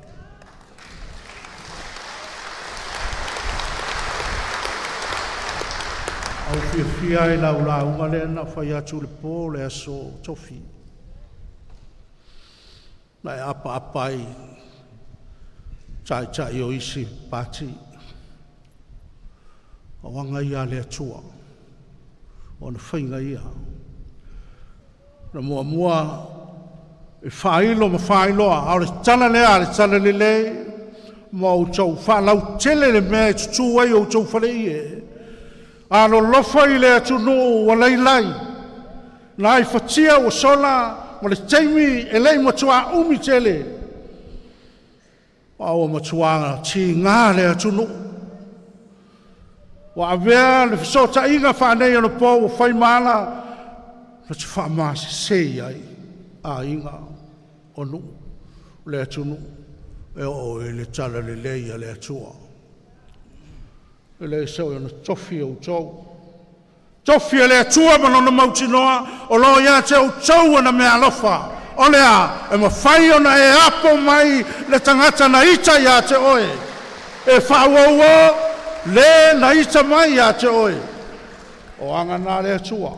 S2: Au fiafia ai lau lauga lea na fai atu le po le aso tofi. Na e apaapa ai taitai o isi pati. O aga ia a le Atua, o na faiga ia. Na muamua e faailo ma faailoa, a o le tala lea a le tala lelei, ma outou faalautele le mea e tutū ai outou faleie. Alolofa i le atunuu ua lailai. Na i fatia ua sola ma le taimi e le'i matuā umi tele, a ua matuā tiga le atunu'u ua avea le feso'ota'iga faaneionapo ua fai ma ala na te fa'amasese ai aiga o nu'u le atunu'u e o'o i le talalelei a le Atua. E le so'o ona tofi outou, tofi e le Atua ma lona mautinoa o lo o ia te outou ona meaalofa. O le a e mafai ona e apo mai le tagata na ita ia te oe e faauouo le na ita mai ia te oe. O aga na a le Atua.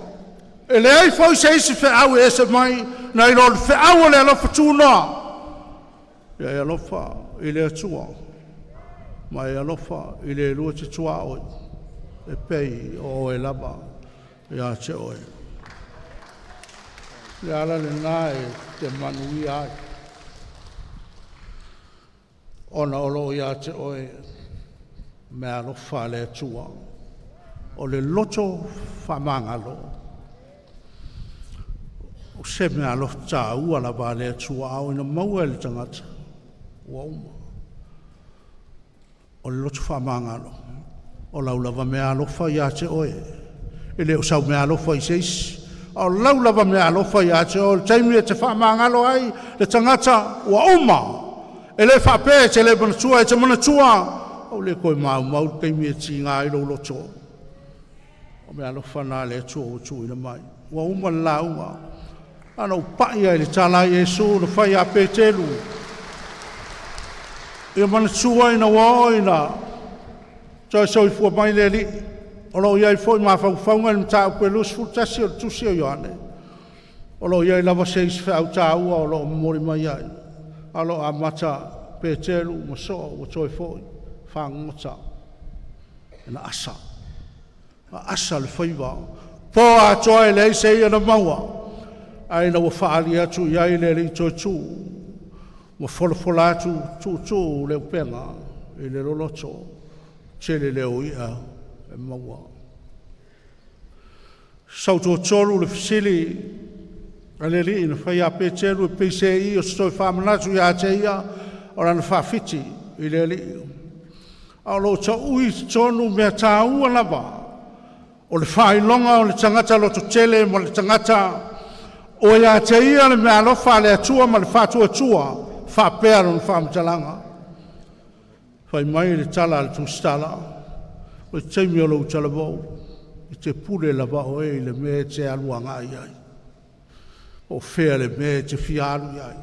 S2: E leai foi se isi feau e ese mai nai lo le feau o le alofa tunoa. Ia e alofa i le Atua ma e alofa i le lua te tuaoi e pei o oe lava ia te oe. Le ala lena e te manuia ai, ona o loo ia te oe mea alofa a le Atua. O le loto faamagalo o se mea alofa tāua lava a le Atua, a oo ina maua e le tagata ua uma. O le loto faamagalo, o lau lava meaalofa ia te oe, e le o sau meaalofa i se isi, a o lau lava meaalofa ia te oe. O le taimi e te faamagalo ai le tagata ua uma. E le faapea e te le manatua, e te manatua, ae ua le toe maumau le taimi e tiga ai lou loto. O meaalofa na a le Atua ua tuuina mai. Ua uma le lauga, na ona ou pai lava i le tala a Iesu na fai ia Peteru. Ia manatua ina ua oo ina toe soifua mai le Alii, o lo o i ai foi mafaufauga i le mataupu e 21 o le Tusi o Ioane, o lo o i ai lava se isi feau taua o lo o momoli mai ai, a o lo o amata Peteru ma so'o ua toe fo'i fagogota. Na asa, na asa le faiva po atoa e leai se i'a na maua, ae ina ua fa'ali atu i ai le Alii toe ma folafola atu tu'utu'u le upega i le loloto, tele lea o i'a e maua. Sautuatolu le fesili a le Alii na fai ia Peteru e peiseai o se toe faamanatu ia te ia o lana faafiti i le Alii, a o lo o tau'u i totonu mea taua lava o le faailoga o le tagata lototele ma le tagata ua ia te ia le meaalofa a le Atua ma le faatuatua. E faapea lona faamatalaga, fai mai le tala a le Tusitala, “O le taimi o lou talavou, e te pule lava oe i le mea e te alu agai i ai, po o fea le mea e te fia alu i ai.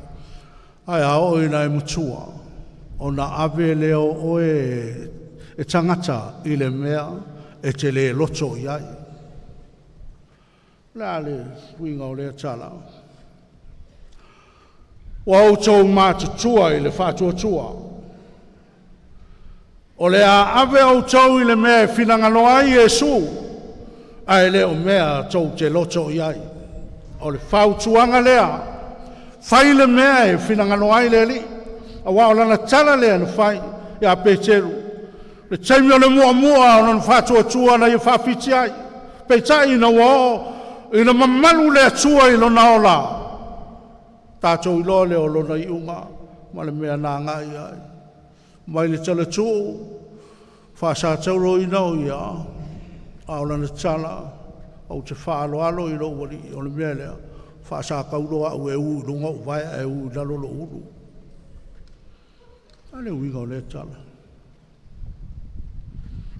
S2: Ae a oo ina e matua, ona ave lea o oe e tagata i le mea e te le loto i ai.” O le a le uiga o lea tala? Ua outou matutua i le faatuatua, o le a ave outou i le mea e finagalo ai Iesu, ae le o mea tou te loto i ai. O le fautuaga lea, fai le mea e finagalo ai le Alii, aua o lana tala lea na fai ia Peteru, le taimi o le mu'amu'a o lona faatuatua na ia faafiti ai. Peitai ina ua oo ina mamalu le Atua i lona ola, tatou iloa lea o lona iuga ma le mea na agai i ai, mai le talatu'u faasatauroina o ia, a o lana tala, “Ou te faaaloalo i lou Alii.” O le mea lea, faasataulo a'u e ū i luga o'u vae ae ū i lalo lo'u ulu. O le a le uiga o lea tala?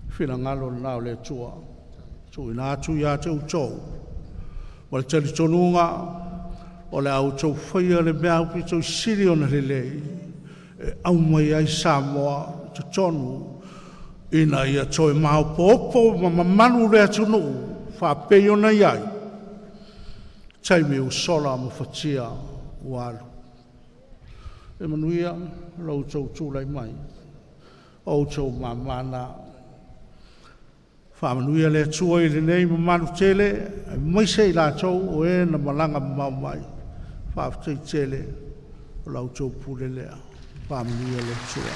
S2: Finagalo lena o le Atua, tuuina atu ia te outou ma le talitonuga o le a outou faia le mea aupito sili ona lelei e aumai ai Samoa i totonu ina ia toe maopoopo ma mamalu le atunuu faapei ona i ai taimi ua sola ma fatia ua alu. Ia manuia lo outou tulai mai, o outou mamā na. Faamanuia le Atua i lenei mamalu tele aemaise i latou o e na malaga mamao mai. Faafetai tele, o la outou pule lea. Faamanuia le Atua.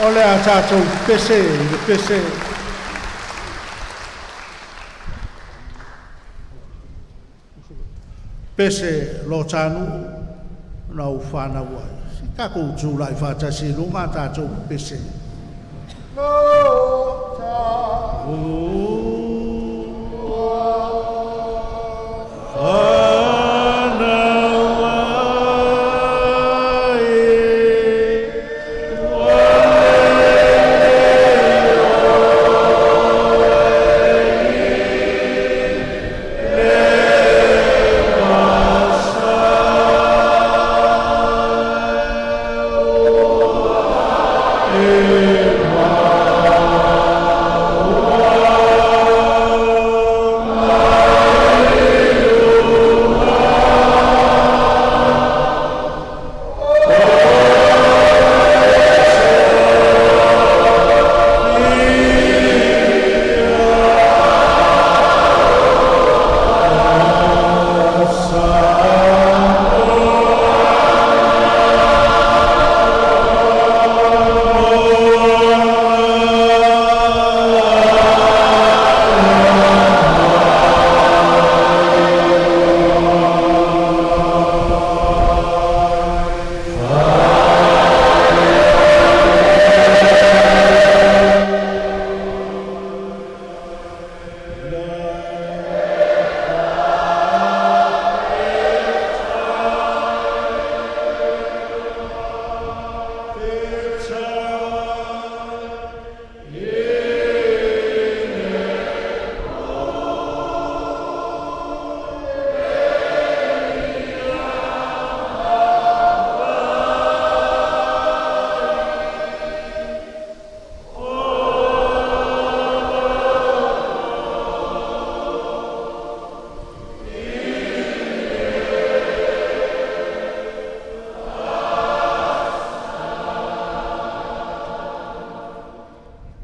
S2: O le a tatou pese i le pese. pese lo tānuu na ou whānau ai. Si tākou tūlai whātasi lunga tātou pese. Lo tā whānau ai.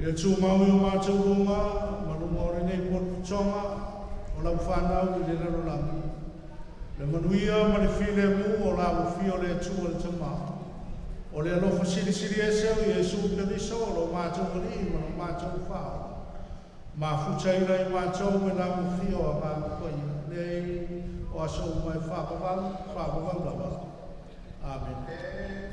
S2: Ia tū mau i o mātou lunga, ma lunga o lenei potoga, o lau whānau i le lalolagi. Le manuia ma le file mu o la ufia o le Atua le Tama. O le alofa silisili ese o Iesu Keriso o lo mātou alii ma lo mātou whao. Mafuta ila i mātou me la ufia o ngā paia. Nei o aso mai whakawau, whakawau lava. Amen.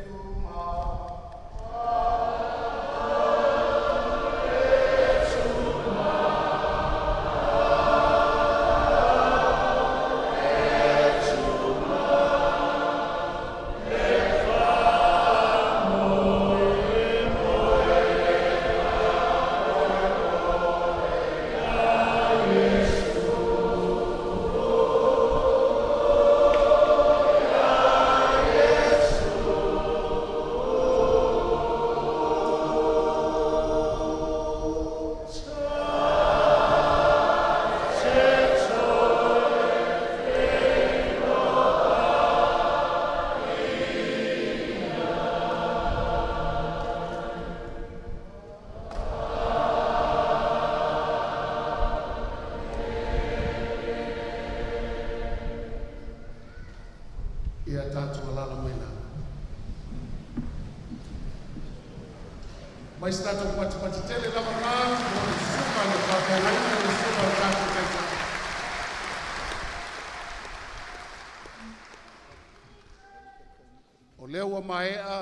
S1: Ia tātou alala mai nā. Mai se tātou patipati tele lava rā, mo le suka le whakaraina le suka le tātou taitai. O lea ua maea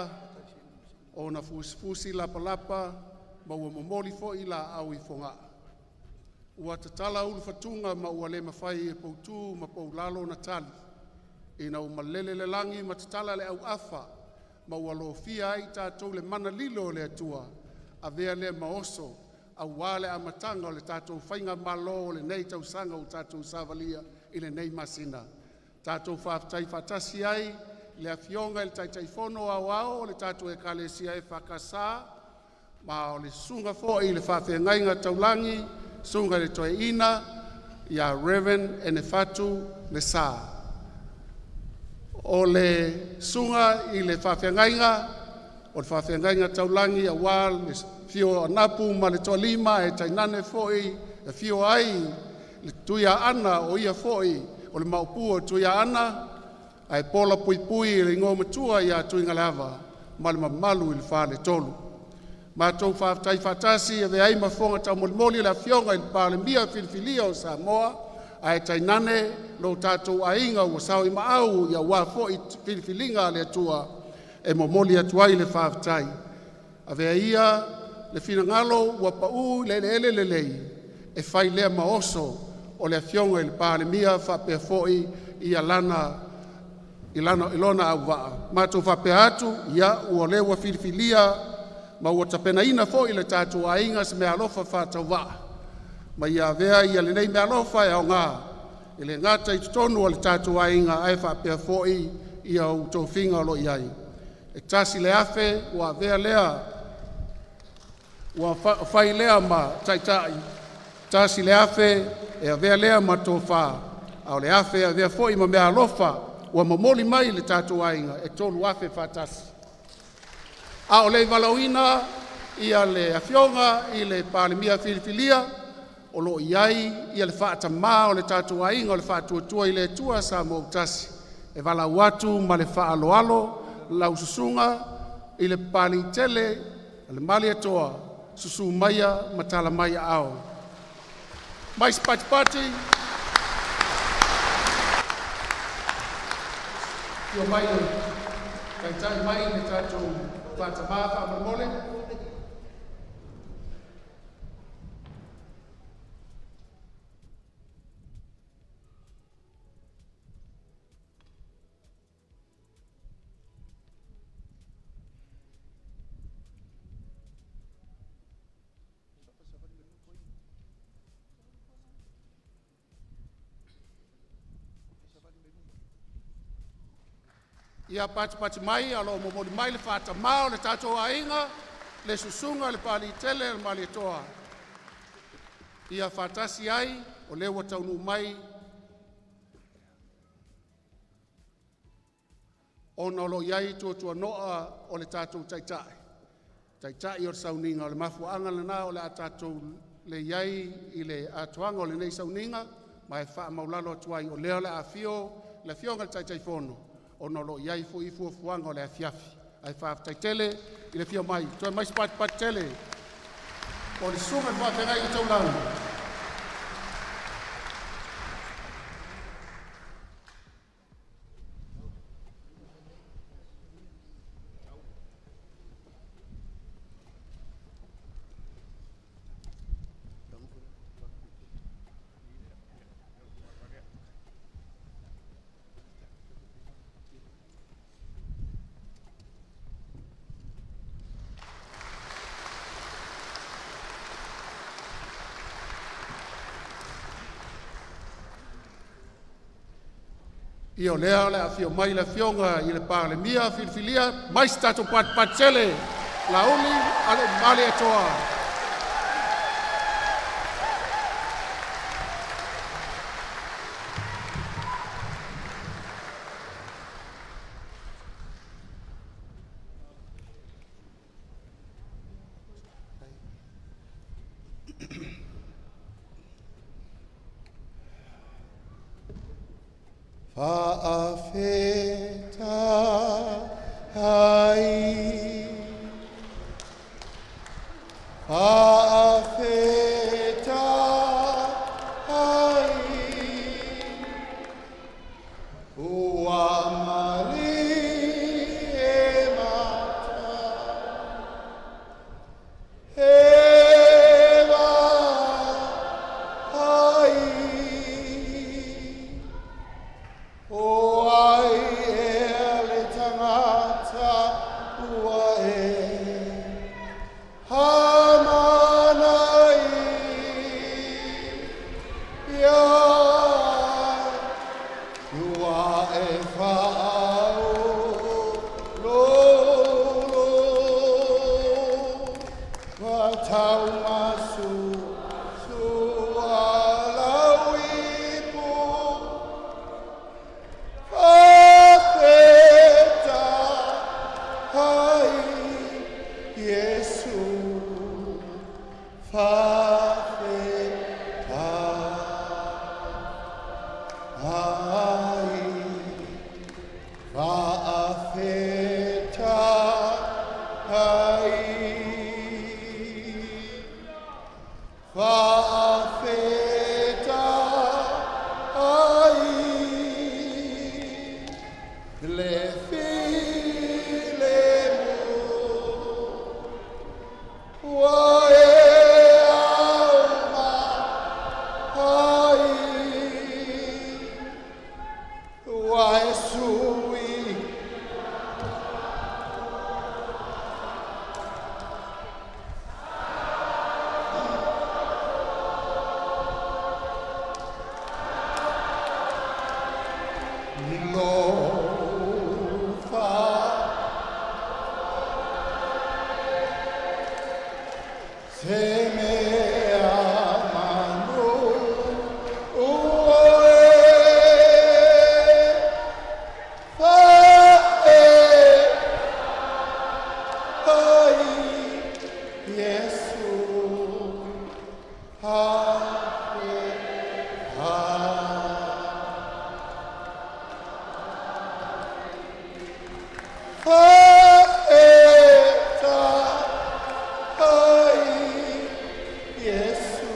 S1: o na fusifusi lapalapa ma ua momoli fo'i laau i Fogaa. Ua tatala ulufatuga ma ua le mafai e poutū ma poulalo ona tali, ina ua malele le lagi ma tatala le auafa ma ua lofia ai i tatou le mana lilo o le Atua, avea lea ma oso auā le amataga o le tatou faigamalo o lenei tausaga ua tatou savalia i lenei masina. Tatou faafetai faatasi ai i le Afioga i le Taitaifono Aoao o le tatou Ekalesia EFKS ma o le susuga foi i le Faafeagaiga Taulagi, Susuga i le Toeaina ia Rev. Enefatu Lesa. O le susuga i le faafeagaiga o le Faafeagaiga Taulagi aua le afio o Anapu ma le Toalima ae tainane foi le afio ai le Tuiaana o ia foi o le Maopu o le Tuiaana ae pola puipui e le Igoa Matua ia Tuigaleava ma le mamalu i le Faletolu. Matou faafetai faatasi e avea ai ma fofoga taumolimoli o le Afioga i le Palemia Filifilia o Samoa, Ae tainane lo tatou aiga ua sao i maau aua foi filifiliga a le Atua e momoli atu ai le faafetai. Avea ia le finagalo ua pau i le eleele lelei e fai lea ma oso o le Afioga i le Palemia faapea foi ia lana i lona auvaa. Matou faapea atu, ia o lea ua filifilia ma ua tapenaina foi e le tatou aiga se meaalofa faatauvaa ma ia avea ia lenei meaalofa e aoga e le gata i totonu o le tatou aiga ae faapea foi ia ou tofiga o lo o i ai. E $1,000 ua avea lea ua fai lea ma taitai, $1,000 e avea lea ma tofa, a o le $1,000 e avea foi ma meaalofa ua momoli mai e le tatou aiga, e $3,000 faatasi. A o le i valaauina ia le Afioga i le Palemia filifilia, o lo o i ai ia le faatamā o le tatou aiga o le Faatuatua i le Atua Samoa ua Tasi, e valaau atu ma le faaaloalo lau Susuga i le Papaliitele o le Malietoa, susu maia ma tala mai aao. Mai se patipati. Afio mai le taitai mai le tatou faatamā faamolemole. Ia patipati mai a o momoli mai le faatamā o le tatou aiga, le susuga i le Papaliitele le Malietoa, ia faatasi ai o lea ua taunuu mai ona o lo o i ai tuatuano'a o le tatou Taitai, Taitai o le sauniga. O le mafuaaga lena o le a tatou leai i le atoaga o lenei sauniga, ma e faamaualalo atu ai o lea o le a afio le Afioga i le Taitaifono ona o lo o i ai foi fuafuaga o le afiafi. Ae faafetai tele i le afio mai. Toe aumai se patipati tele mo le susuga i le faafeagaiga taulagi. Ia o lea o le a afio mai le Afioga i le Palemia filifilia, mai se tatou patipati tele Laauli Alaimalietoa.
S2: Faafetai, faafetai, ua malie mata e vaai, o ai ea le tagata ua e hamanai ua e faaoloolo ma taumasu sua lau ipu. Faafetai Iesu, faafetai, faafetai, faafetai. Se mea manu oe fae ai Iesu afe Fae ai Iesu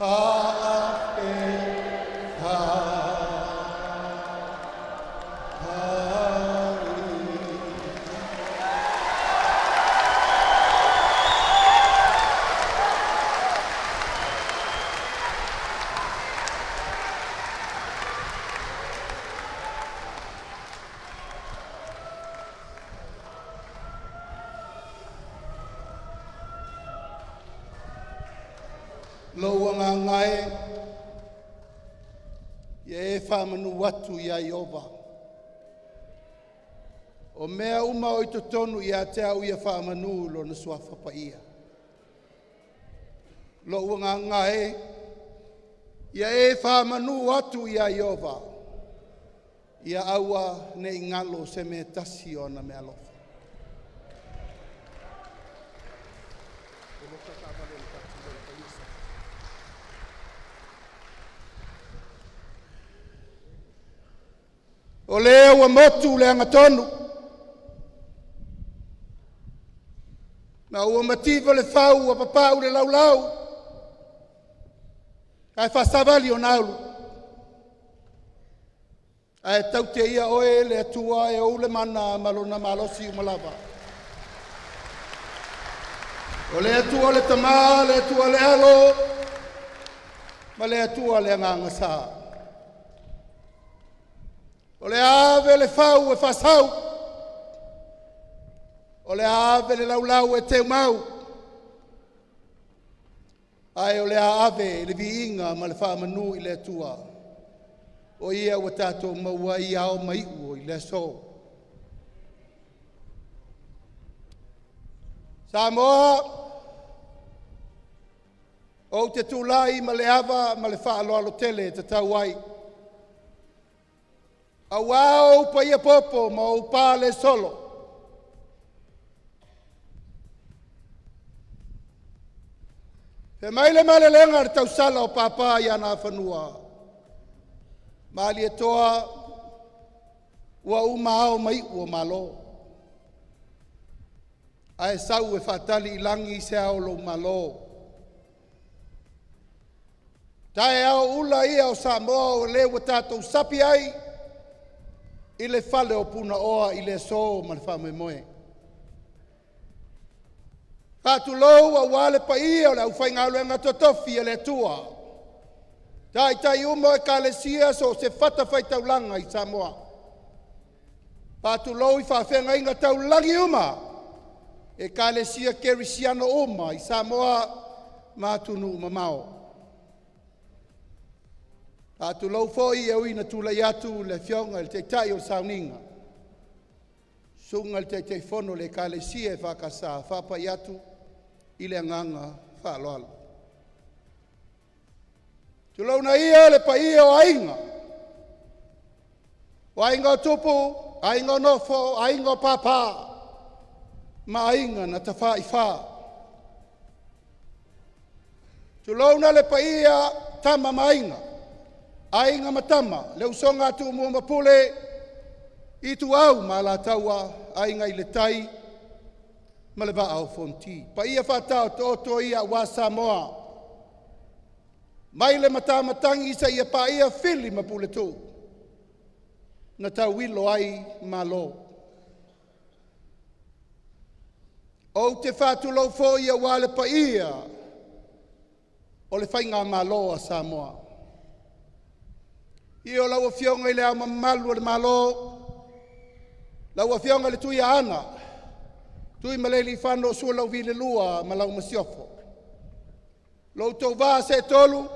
S2: afe ai. Lou agaga e, ia e faamanu atu ia Ieova, o mea uma o i totonu ia te au ia faamanu i Lona Suafa Paia. Lou agaga e, ia e faamanu atu ia Ieova, ia aua ne i galo se mea e tasi o ona meaalofa. O lea ua motu le agatonu ma ua mativa le fau ua papau le laulau ae faasavali ona aulu. Ae taute ia oe le Atua e ou le mana ma lona malosi uma lava. O le Atua le Tama, le Atua le Alo, ma le Atua le Agaga Sa. O le a ave le fau e faasau, o le a ave le laulau e teumau, ae o le a ave le viiga ma le faamanu i le Atua, o Ia ua tatou maua ai ao ma iu o le aso. Samoa, ou te tulai ma le ava ma le faaaloalo tele e tatau ai, aua ou paia popo ma ou pa le solo. Fai mai le malelega a le tausala o Papa ia Nafanua, Malietoa ua uma ao ma iu o Malo, ae sau e faatali i lagi se ao o lou Malo. Taeao ula ia o Samoa o lea ua tatou sapi ai i le fale o Punaoa i le aso ma le faamoemoe. Faatulou aua le paia o le aufaigaluega totofi a le Atua, taitai uma o Ekalesia so o se fatafaitaulaga i Samoa. Faatulou i faafeagaiga taulagi uma, Ekalesia Kerisiano uma i Samoa ma atunuu mamao. Faatulou foi e ui ina tulai atu le Afioga i le Taitai o le Sauniga, susuga i le Taitaifono o le Ekalesia EFKS, e faapai atu i le agaga faaaloalo. Tulouna ia le paia o Aiga, o Aiga o Tupu, Aiga o Nofo, Aiga o Papa ma Aiga na Tafaifa. Tulouna le paia o Tama ma Aiga, Aiga ma Tama, le usoga a Tumua ma Pule, Ituau ma Alataua, Aiga i le Tai ma le Vaa o Fonoti. Paia faataotooto ia aua Samoa mai le matamatagi seia paia Fili ma Puletuu na tauilo ai Malo. Ou te faatulou foi aua le paia o le Faigamalo a Samoa. I o lau Afioga i Le Ao Mamalu o le Malo, lau Afioga i le Tuiaana Tuimalealiifano Sualauvi II ma lau Masiofo, lo outou va seetolu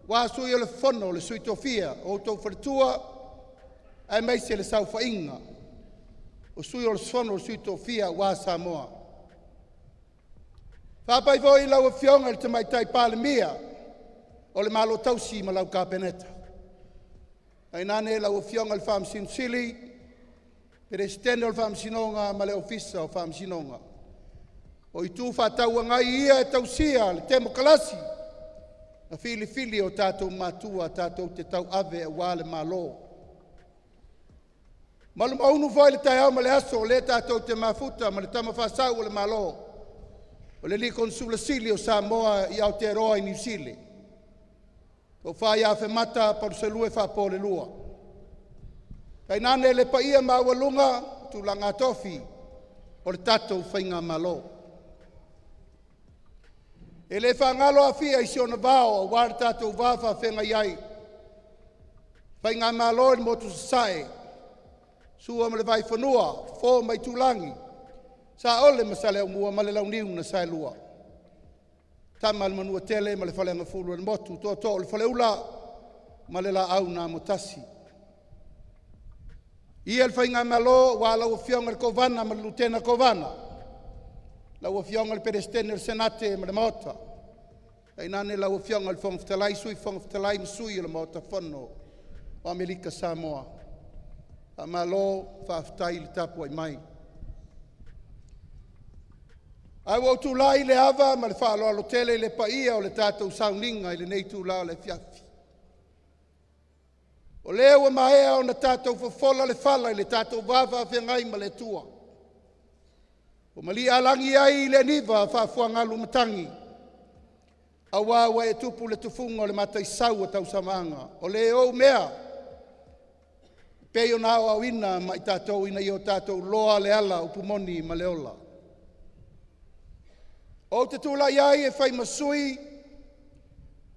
S2: aua Sui o le Fono a Sui Tofia o outou faletua, aemaise le saofaiga o Sui o le Fono a Sui Tofia aua Samoa. Faapai foi i lau Afioga i le Tamaitai Palemia o le Malo Tausi ma lau Kapeneta. Tainane lau Afioga i le Faamasino Sili, Peresetene o le Faamasinoga ma le Ofisa o Faamasinoga. O itu faatauagai ia e tausia le temokalasi na filifili e o tatou matua tatou te tauave aua le Malo. Malumaunu foi le taeao ma le aso o lea tatou te mafuta ma le Tama Faasau o le Malo, o le alii Konesula Sili o Samoa i Aotearoa i Niu Sila, Tofa ia Afemata Palusalua Faapoleulua. Tainane le paia maualuga o tulaga tofi o le tatou Faigamalo. E le faagalo Afia i si ona vao aua le tatou va faafeagai ai, Faigamalo i le Motu Sasae, Sua ma le Vaifanua, Fofo ma Aitulagi, Saole ma Saleaaumua ma le Launiu na Saelua, Tama a le Manuatele ma le Faleagafulu o le Motu, Tootoo o le Faleula ma le Laau na Amotasi. Ia le Faigamalo aua lau Afioga i le Kovana ma le Lutena Kovana, lau Afioga i le Peresetene o le Senate ma le Maota, tainane lau Afioga i le Fofoga Fetalai, Sui Fofoga Fetalai ma Sui o le Maota Fono o Amerika Samoa. Faamalo faafetai le tapuai mai. Ae ua ou tulai i le ava ma le faaaloalo tele i le paia o le tatou sauniga i lenei itula o le afiafi. O lea ua maea ona tatou fofola le fala i le tatou va faafeagai ma le Atua, ua malie alagi ai le aniva faafuagalu o matagi, aua ua e tupu le tufuga o le mataisau o tausamaaga, o le ou mea e pei ona aoaoina ma i tatou ina ia o tatou iloa le ala upu moni ma le ola. Ou te tulai ai e fai ma sui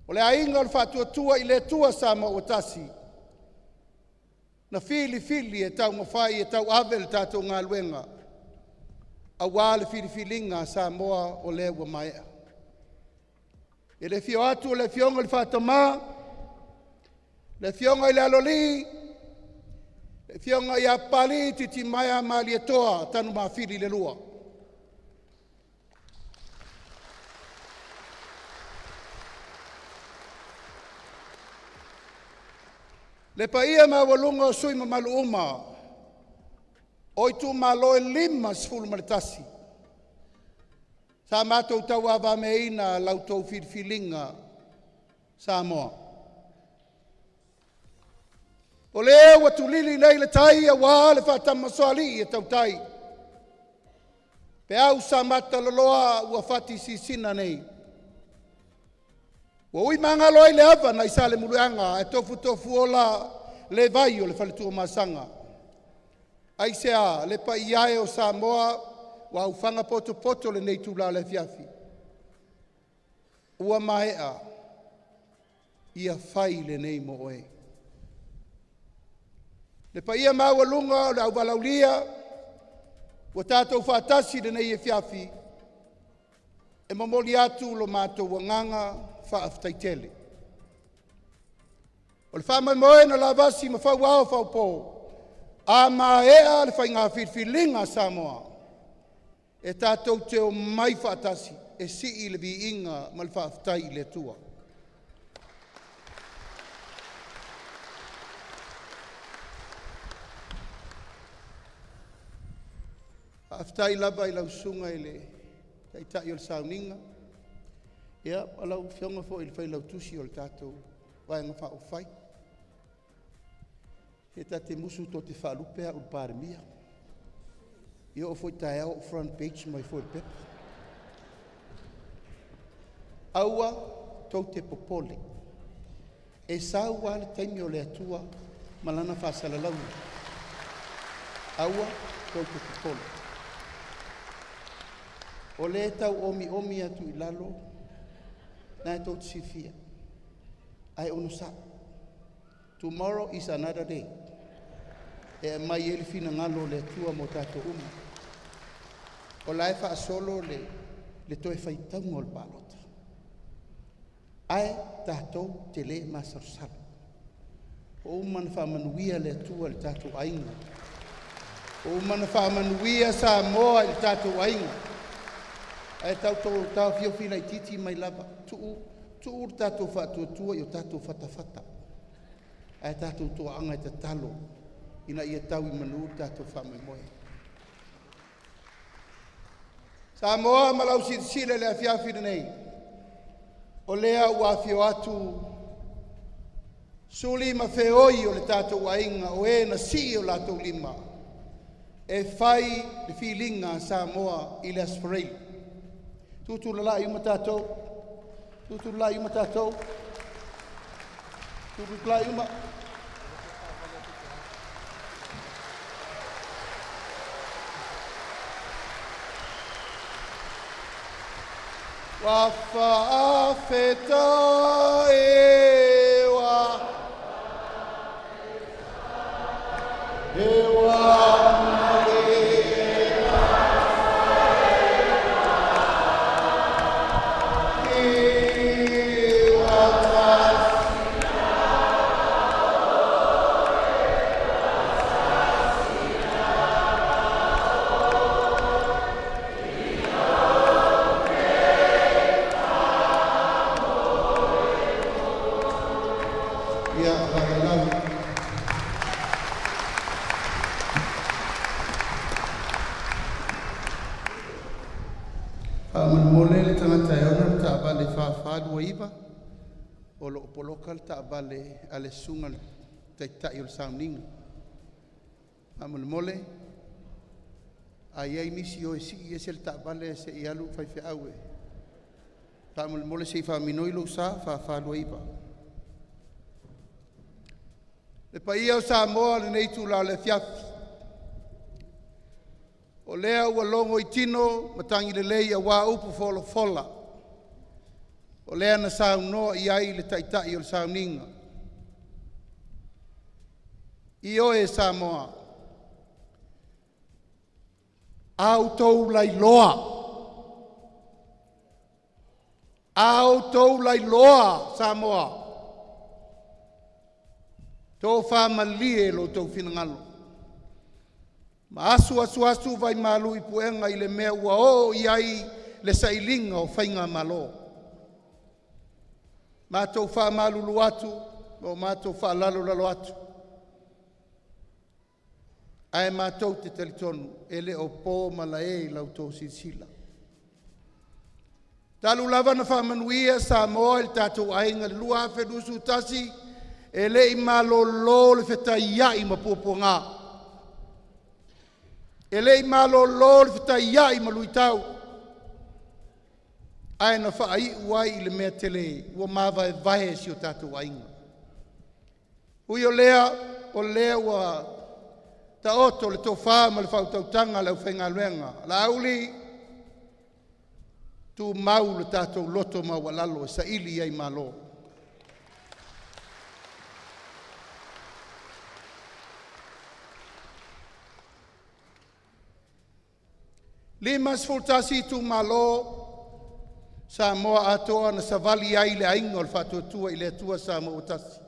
S2: o le Aiga o le Faatuatua i le Atua Samoa ua Tasi, na filifili e taumafai e tauave le tatou galuega aua le filifiliga a Samoa o lea ua maea. I le afio atu o le Afioga i le Faatama, le Afioga i le Aloalii, le Afioga ia Papalii Titimaea Malietoa Tanumafili II. Le paia maualuga o sui usufono mamalu uma o itumalo e 51 sa matou tauavameaina la outou filifiliga Samoa. O lea ua tulili nei le tai aua le faatamasoalii a tautai, peau samata loloa ua fati sisina nei. Ua ui magalo ai le ava nai Salemuliaga ae tofutofuola le vai o le faletuamasaga. Aisea? Le paia e o Samoa ua aofaga potopoto i lenei itula o le afiafi ua maea, ia fai lenei mo oe. Le paia maualuga o le auvalaaulia ua tatou faatasi i lenei afiafi, e momoli atu lo matou agaga faafetai tele. O le faamoemoe na lavasi ma fauao faupo a maea le faiga filifiliga a Samoa, e tatou te omai faatasi e sii le viiga ma le faafetai i le Atua. Faafetai lava i lau Susuga i le Taitai o le Sauniga, ma lau Afioga foi i le Failautusi o le tatou Vaega Faaupufai. Se ta te musu tou te faalupe au o le Palemia. E oo foi i le taeao ua front page mai foi le pepa. Aua tou te popole, e sau lava le taimi o le Atua ma Lana faasalalauga. Aua tou te popole. O lea e tau omiomi atu i lalo, o lena tou te silafia, ae onosai. Tomorrow is another day. E aumai ai le finagalo o le Atua mo tatou uma. O la e faasolo le toe faitauga o le palota, ae tatou te le masalosalo. Ua uma ona faamanuia le Atua i le tatou aiga, ua uma ona faamanuia Samoa i le tatou aiga.
S3: Ae tatou taofiofi laitiiti mai lava, tuu tuu le tatou faatuatua i o tatou fatafata, ae tatou toaaga e tatalo ina ia tau i manu le tatou faamoemoe. Samoa ma lau silasila i le afiafi lenei, o lea ua afio atu Suli ma feoi o le tatou aiga o e na sii o latou lima e fai le filiga a Samoa i le Aso Faraile. Tutulai uma tatou, tutulai uma tatou, tutulai uma. Ua faafetai e ua e ua Ia fagalalo. Faamolemole le tagata e ona le taavale 4429, o lo o poloka le taavale a le Susuga i le Taitai o le Sauniga. Faamolemole a i ai nisi e o e sii ese le taavale se i alu le faifeau e… Faamolemole se i faaminoi lou sa 4429. Le paia o Samoa i lenei itula o le afiafi, o lea ua logo i tino matagi lelei aua upu folafola o lea na saunoa i ai le Taitai o le Sauniga. Ioe Samoa, a outou lailoa, a outou lailoa Samoa, tofa malie lo outou finagalo ma asuasuasu vaimalu i puega i le mea ua oo i ai le sailiga o faigamalo. Matou faamalulu atu ma o matou faalalolalo atu, ae matou te talitonu e le o po malae i la outou silasila. Talu lava ona faamanuia Samoa i le tatou aiga i le 2021, e le i malolo le fetaiai ma puapuaga, e le i malolo le fetaiai ma luitau, ae na faaiu ai i le mea tele ua mavaevae si o tatou aiga. Ui o lea, o lea ua taoto le tofa ma le faautautaga a le aufaigaluega. Laauli, tumau le tatou loto maualalo e saili ai malo. E 51 itumalo Samoa atoa na savali ai le aiga o le Faatuatua i le Atua Samoa ua tasi.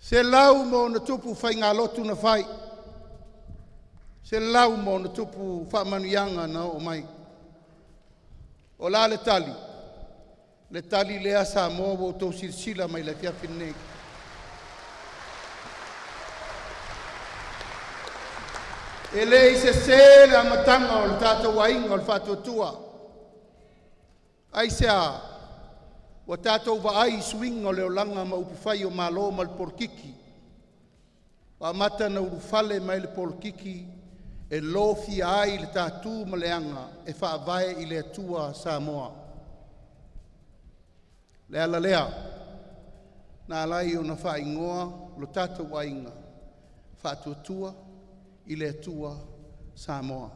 S3: 100+ faigalotu na fai, 100+ faamanuiaga na oo mai. O le a le tali? O le tali lea Samoa ua outou silasila mai i le afiafi lenei. E le i sese le amataga o le tatou aiga o le Faatuatua. Aisea? Ua tatou vaai i suiga o le olaga ma upufai o Malo ma le polokiki. Ua amata ona ulufale mai le polokiki e lofia ai le tatu ma le aga e faavae i le Atua Samoa. O le ala lea na ala ai ona faaigoa lo tatou aiga Faatuatua i le Atua Samoa.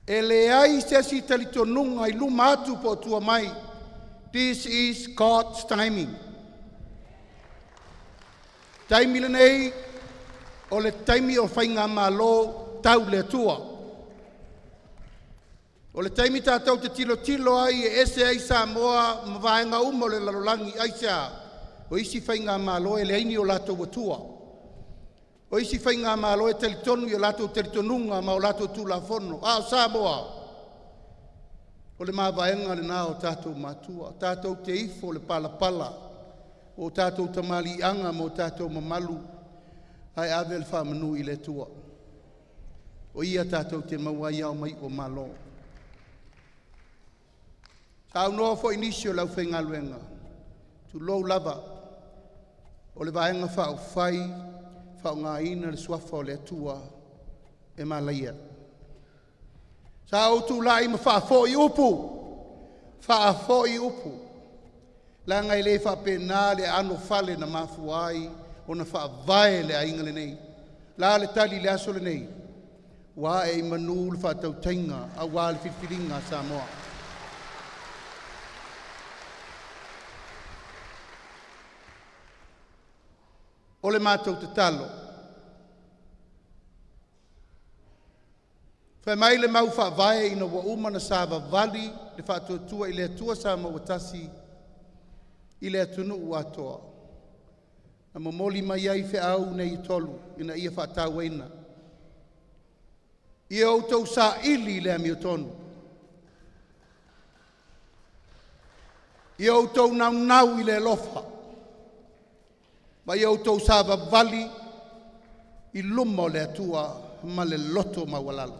S3: E leai se isi talitonuga i luma atu po o tua mai. This is God's timing. O le taimi lenei o le taimi o Faigamalo tau le Atua. O le taimi tatou te tilotilo ai e ese ai Samoa ma vaega uma o le lalolagi. Aisea? O isi faigamalo e leai ni o latou Atua. O isi faigamalo e talitonu i o latou talitonuga ma o latou tulafono, a o Samoa, o le mavaega lena o tatou matua, tatou te ifo i le palapala o tatou tamaliiaga ma o tatou mamalu ae ave le faamanu i le Atua. O Ia tatou te maua ai ao ma iu o Malo. Saunoa foi nisi o le aufaigaluega, tulou lava, o le Vaega Faaupufai e faaaogaina le suafa o le Atua e malaia. Sa ou tulai ma faafoi upu, faafoi upu, leaga e le faapena le anofale na mafua ai ona faavae le aiga lenei. O le a le tali i le aso lenei? Ua ae i manu le faatautaiga aua le filifiliga a Samoa. O le matou tatalo, fai mai le mau faavae ina ua uma ona savavali le Faatuatua i le Atua Samoa ua Tasi i le atunuu atoa, na momoli mai ai feau nei e tolu ina ia faatauaina. Ia outou saili le amiotonu, ia outou naunau i le alofa, ma ia outou savavali i luma o le Atua ma le loto maualalo.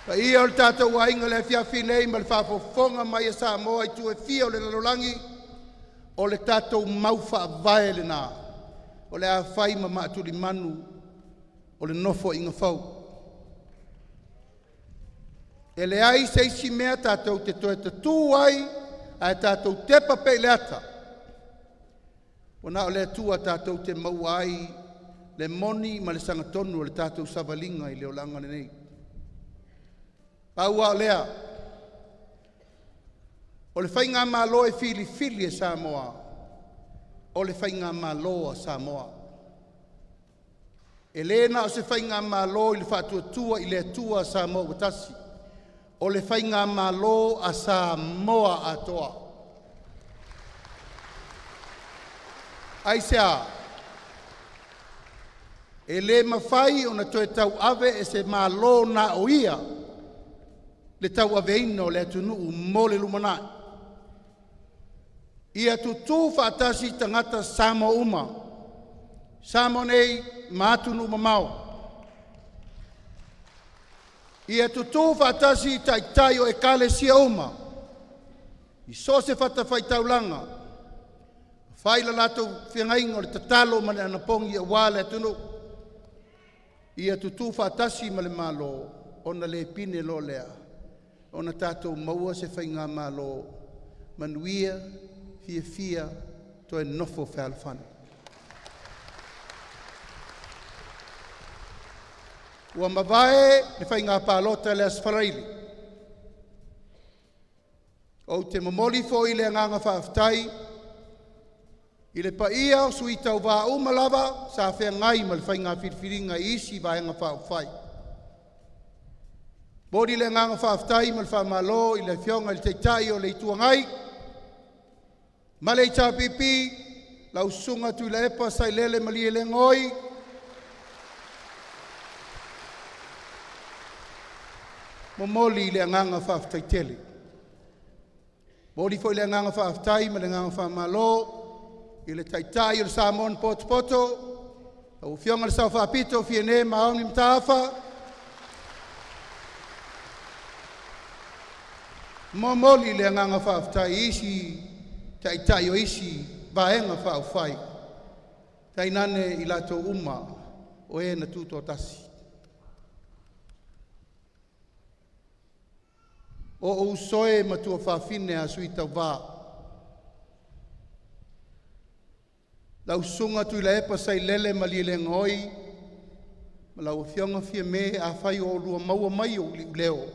S3: Le paia o le tatou aiga i le afiafi nei ma le faafofoga mai a Samoa i itu e fia o le lalolagi, o le tatou mau faavae lena o le a fai ma maatulimanu o le Nofoaiga fou. E leai se isi mea tatou te toe tutu ai ae tatou tepa pea i le ata, ua na o le Atua tatou te maua ai le moni ma le sagatonu o le tatou savaliga i le olaga lenei. Pau lava o lea, o le Faigamalo e filifili e Samoa, o le Faigamalo a Samoa. E le na o se Faigamalo i le Faatuatua i le Atua Samoa ua Tasi, o le Faigamalo a Samoa atoa. Aisea? E le mafai ona toe tauave e se Malo na o ia le tauaveina o le atunuu mo le lumanai. Ia tutu faatasi tagata Samoa uma, Samoa nei ma atunuu mamao. Ia tutu faatasi taitai o ekalesia uma i so o se fatafaitaulaga, fai le latou feagaiga o le tatalo ma le anapogi aua le atunuu. Ia tutu faatasi ma le Malo ona le pine loa lea ona tatou maua se faigamalo manuia, fiafia, toe nofo fealofani. Ua mavae le faiga palota i le Aso Faraile. Ou te momoli foi le agaga faafetai i le paia o sui tauva uma lava sa feagai ma le faiga filifiliga i isi Vaega Faaupufai. E momoli le agaga faafetai ma le faamalo i le Afioga i le Taitai o le Itu Agai ma le HRPP, lau Susuga Tuilaepa Sailele Malielegaoi. Momoli le agaga faafetai tele. Momoli foi le agaga faafetai ma le agaga faamalo i le Taitai o le Samoa na potopoto, lau Afioga i le Sao Faapito Fiame Naomi Mataafa. Momoli le agaga faafetai i isi Taitai o isi Vaega Faaupufai, tainane i latou uma o e na tutoatasi. O ou uso e ma tuafafine a sui tauva, lau Susuga Tuilaepa Sailele Malielegaoi ma lau Afioga Fiame, afai o oulua maua mai ou iuleo,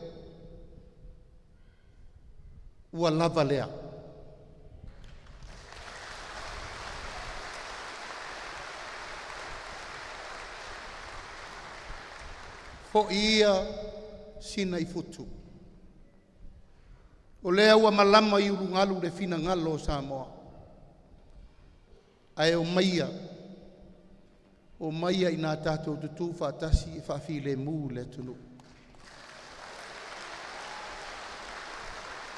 S3: ua lava lea. Foi ia Sina i futu, o lea ua malama i ulugalu le finagalo o Samoa. Ae omaia, omaia ina tatou tutu faatasi e faafilemu le atunuu.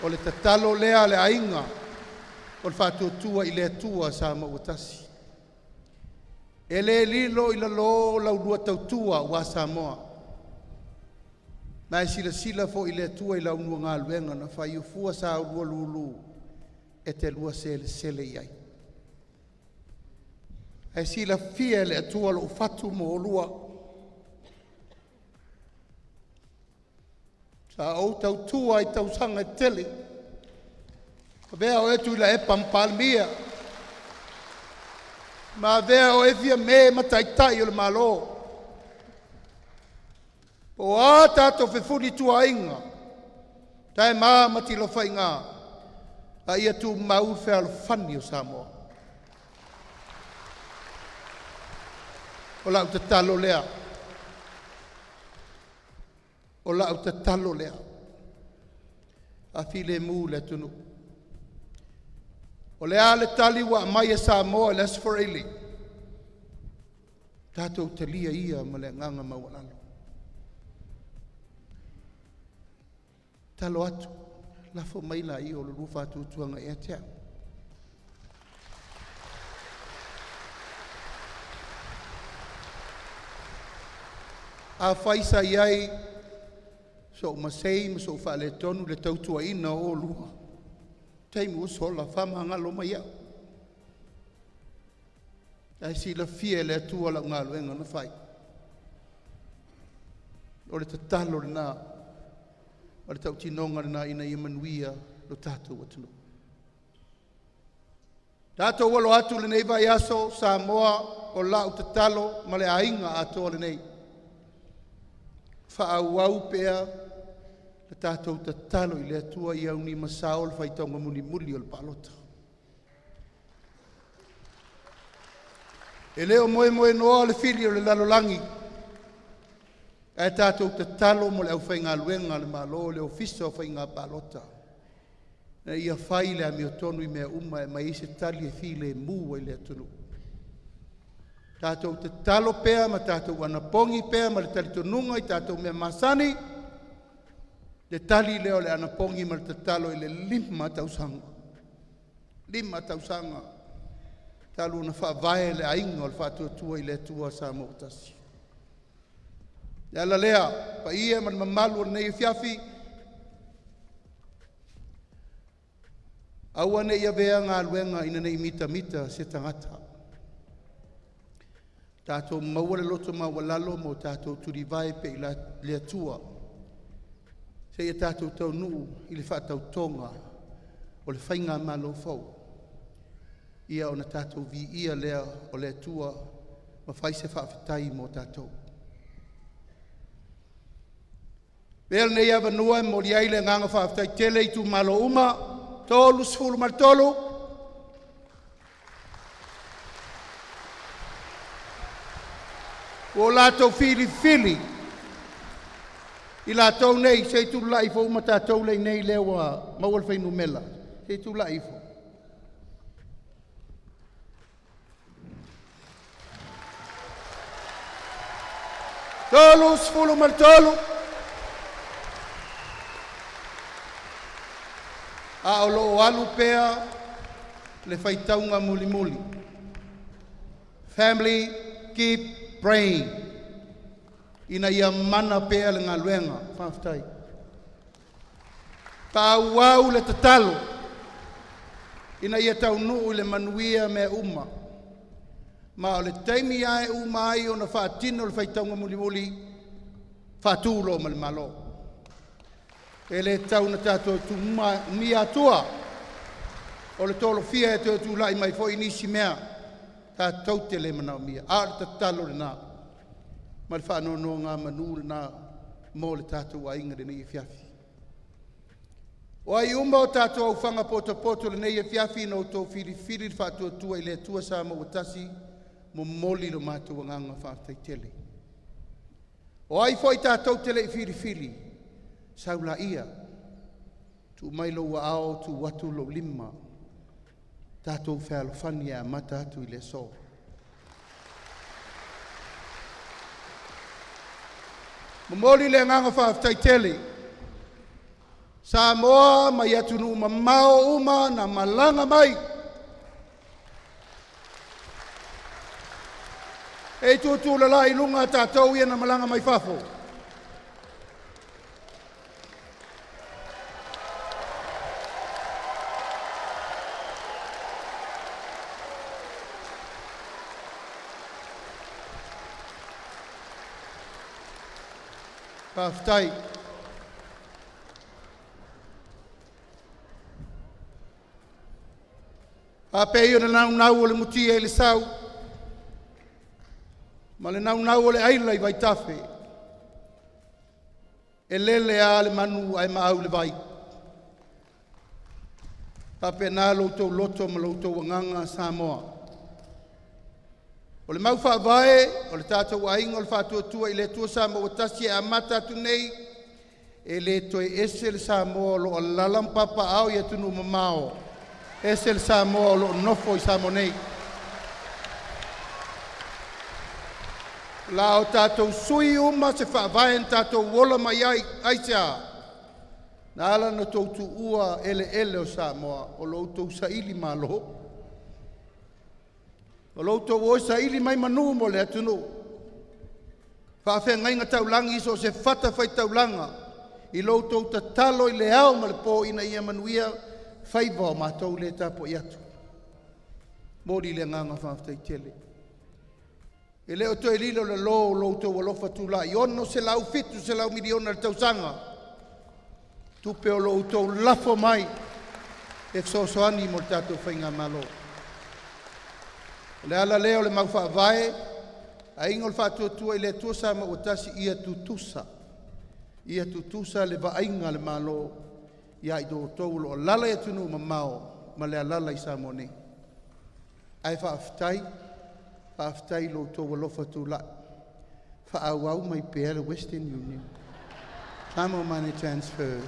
S3: O le tatalo lea a le aiga o le Faatuatua i le Atua Samoa ua Tasi. E le lilo i lalo la ulua tautua aua Samoa, la e silasila foi le Atua i la ulua galuega na fai, o fua sa oulua lulu e te lua selesele i ai. Ae silafia e le Atua lou fatu ma oulua. Sa ou tautua i tausaga e tele, avea oe Tuilaepa ma Palemia, ma avea oe Fiame ma Taitai o le Malo. O a tatou fefulituaaiga, taema ma tilofaiga, a ia tumau le fealofani o Samoa. O lau tatalo lea, o lau tatalo lea, faafilemu le atunuu. O le a le tali ua aumai e Samoa i le Aso Faraile, tatou talia ia ma le agaga maualalo. E tatalo atu, lafo mai laia o lo oulua faatuatuaga ia te au. Afai sa i ai sou masei ma sou faaletonu i le tautuaina o oulua i taimi ua sola, faamagalo mai au. O la e silafia e le Atua lau galuega na fai. O le tatalo lena, o le tautinoga lena ina ia manuia lo tatou atunuu. Tatou alo atu i lenei vaiaso Samoa, o lau tatalo ma le aiga atoa lenei, faaauau pea le tatou tatalo i le Atua ia aunimasao le faitauga mulimuli o le palota. E le o moemoenoa le fili o le lalolagi, ae tatou tatalo mo le aufaigaluega a le Malo, le Ofisa o Faiga Palota, ina ia fai le amiotonu i mea uma e aumai ai se tali e filemu ai le atunuu. Tatou tatalo pea ma tatou anapogi pea ma le talitonuga i tatou mea masani, le tali lea o le anapogi ma le tatalo i le 5 tausaga, 5 tausaga talu ona faavae le aiga o le Faatuatua i le Atua Samoa ua Tasi. O le ala lea, le paia ma le mamalu o lenei afiafi, aua ne i avea galuega ina ne i mitamita se tagata. Tatou maua le loto maualalo ma o tatou tulivae pea i le Atua seia tatou taunuu i le faatautoga o le Faigamalo fou, ia ona tatou viia lea o le Atua ma fai se faafetai mo tatou. Avea lenei avanoa e momoli ai le agaga faafetai tele i itumalo uma e 33. Ua latou filifili i latou nei se i tulai ifo uma tatou lea e ua maua le fuainumera, se i tulai ifo. 33. A o loo alu pea le faitauga mulimuli. Family, keep praying ina ia mana pea le galuega. Faafetai. Faaauau le tatalo ina ia taunuu i le manuia mea uma. Ma o le taimi lava e uma ai ona faatino le faitauga mulimuli, faatu loa ma le Malo. E le tatau ona tatou tuumia atua o le tolofia e toe tulai mai foi nisi mea tatou te le manaomia. A o le tatalo lena ma le faanonogamanu lena mo le tatou aiga i lenei afiafi. O ai uma o tatou aofaga potopoto i lenei afiafi na outou filifili le Faatuatua i le Atua Samoa ua Tasi, momoli lo matou agaga faafetai tele. O ai foi tatou te le i filifili, sau laia, tuu mai lou aao tuu atu lou lima. Tatou fealofani e amata atu i le aso. Momoli le agaga faafetai tele Samoa mai atunuu mamao uma na malaga mai e tutulala i luga tatou ia na malaga mai fafo. Faafetai. Faapei o le naunau o le mutia i le sau ma le naunau o le aila i vaitafe, e lele lava le manu ae maau i le vai. E faapena lo outou loto ma lo outou agaga Samoa. O le mau faavae o le tatou aiga o le Faatuatua i le Atua Samoa ua tasi e amata atu nei, e le toe ese le Samoa o lo o alaala ma papaaao i atunuu mamao, ese le Samoa o lo o nofo i Samoa nei. O la tatou sui uma se faavae na tatou ola mai ai. Aisea? Na ala ona outou tuua eleele o Samoa, o lo outou sailimalo. O lo outou o e saili mai manu mo le atunuu, faafeagaiga taulagi i so o se fatafaitaulaga i lo outou tatalo i le ao ma le po ina ia manuia faiva o matou lea e tapuai atu. E momoli le agaga faafetai tele. E le o toe lilo i lalo lo outou alofa tulai, e $600 miliona i le tausaga, tupe o lo o outou lafo mai e fesoasoani mo le tatou faigamalo. O le ala lea o le mau faavae, Aiga o le Faatuatua i le Atua Samoa ua Tasi, ia tutusa, ia tutusa le vaaiga a le Malo ia i outou o lo o alaala i atunuu mamao ma le alaala i Samoa nei. Ae faafetai, faafetai i lo outou alofa tulai, faaauau mai pea le Western Union, Samoa Money Transfer,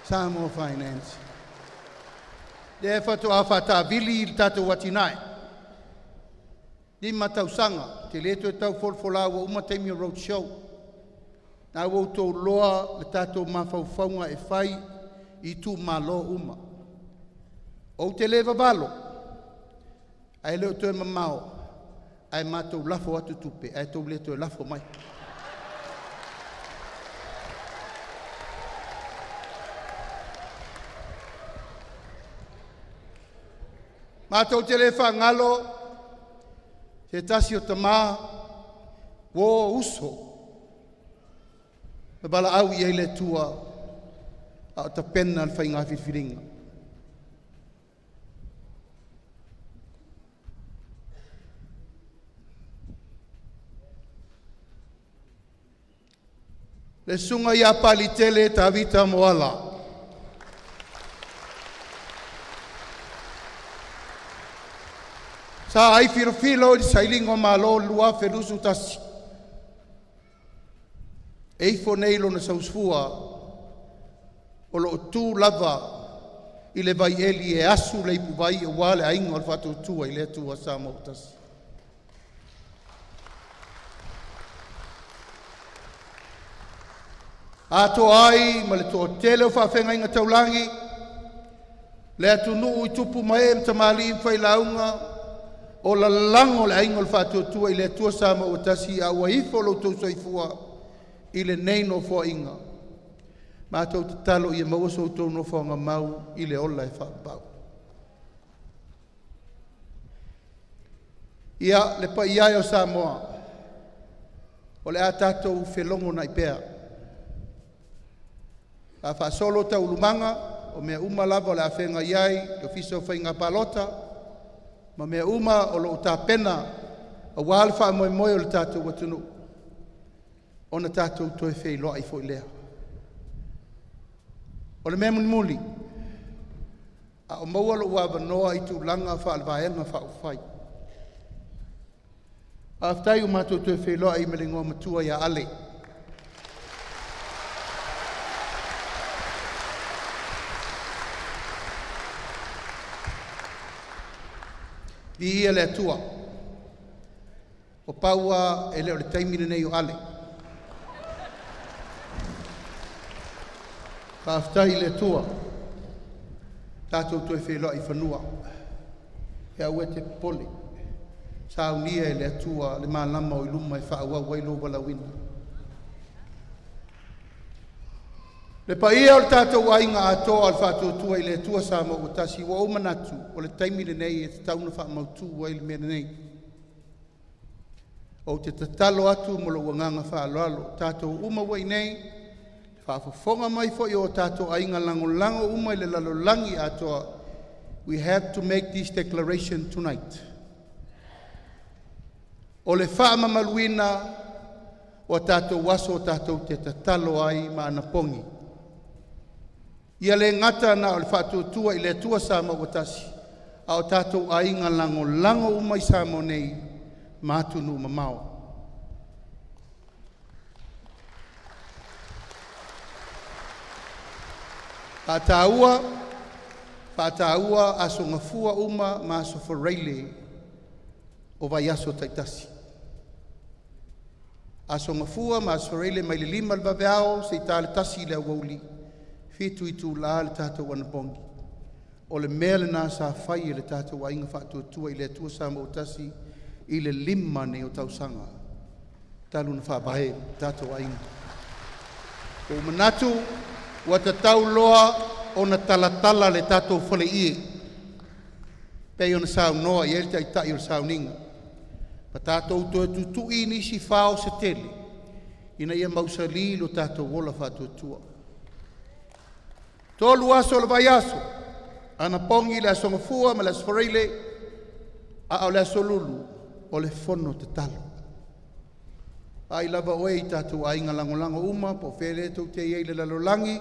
S3: Samoa Finance. Lea faatoa faataavili le tatou atinae, 5 tausaga, ou te le toe tau folafola ua uma taimi o road show. O lena ua outou iloa le tatou mafaufauga e fai i itumalo uma. Ou te le vavalo, ae le o toe mamao ae matou lafo atu tupe ae tou le toe lafo mai. Matou te le faagalo se tasi o tama, uo, uso, na valaau i ai le Atua a o tapena le faiga filifiliga. Le susuga ia Papaliitele Tavita Moala. Sa ai filofilo i le sailiga o malo i le 2021, e ifo nei lona sausufua o lo o tu lava i le vaieli e asu le ipuvai aua le aiga o le Faatuatua i le Atua Samoa ua Tasi. Atoa ai ma le toatele o faafeagaiga taulagi, le atunuu i tupu ma ee ma tamalii ma failauga, o lalago le aiga o le Faatuatua i le Atua Samoa ua Tasi, a ua ifo lo outou soifua i lenei Nofoaiga. Matou tatalo ia maua so outou nofoaga mau i le ola e faavavau. Ia, le paia e o Samoa, o le a tatou felogonai pea, a faasolo taualumaga o mea uma lava o le a feagai ai le Ofisa o Faiga Palota ma mea uma o lo o tapena aua le faamoemoe o le tatou atunuu, ona tatou toe feiloai foi lea. O le mea mulimuli, a o maua lou avanoa i tulaga faale-Vaega Faaupufai, faafetai ua matou toe feiloai ma le Igoamatua ia Ale. Viia le Atua. O paua e le o le taimi lenei o Ale. Faafetai i le Atua, tatou toe feiloai i fanua. E aua e te popole, saunia e le Atua le malama o i luma e faaauau ai lou valaauina. Le paia o le tatou aiga atoa o le Faatuatua i le Atua Samoa ua Tasi, ua ou manatu o le taimi lenei e tatau ona faamautu ai le mea lenei. Ou te tatalo atu ma lou agaga faaaloalo, tatou uma ua i inei, faafofoga mai foi o tatou aiga lagolago uma i le lalolagi atoa. We have to make this declaration tonight. O le faamamaluina o tatou aso tatou te tatalo ai ma anapogi. Ia le gata na o le Faatuatua i le Atua Samoa ua Tasi, a o tatou aiga lagolago uma i Samoa nei ma atunuu mamao. E faataua, faataua Aso Gafua uma ma Aso Faraile o vaiaso taitasi, Aso Gafua ma Aso Faraile mai le 5:00 i le vaveao seia ta le 1:00 i le aoauli, 7 itula le tatou anapogi. O le mea lena sa fai e le tatou aiga Faatuatua i le Atua Samoa ua Tasi i le 5 lenei o tausaga talu ona faavae le tatou aiga. Ua ou manatu ua tatau loa ona talatala le tatou faleie e pei ona saunoa i ai le Taitai o le Sauniga, ma tatou toe tutui nisi fao se tele ina ia mausali lo tatou ola faatuatua. Tolu aso o le vaiaso, anapogi le Aso Gafua ma le Aso Faraile, a o le Aso Lulu o le fono tatalo. Vaai lava oe i tatou aiga lagolago uma po o fea lea tou te i ai i le lalolagi,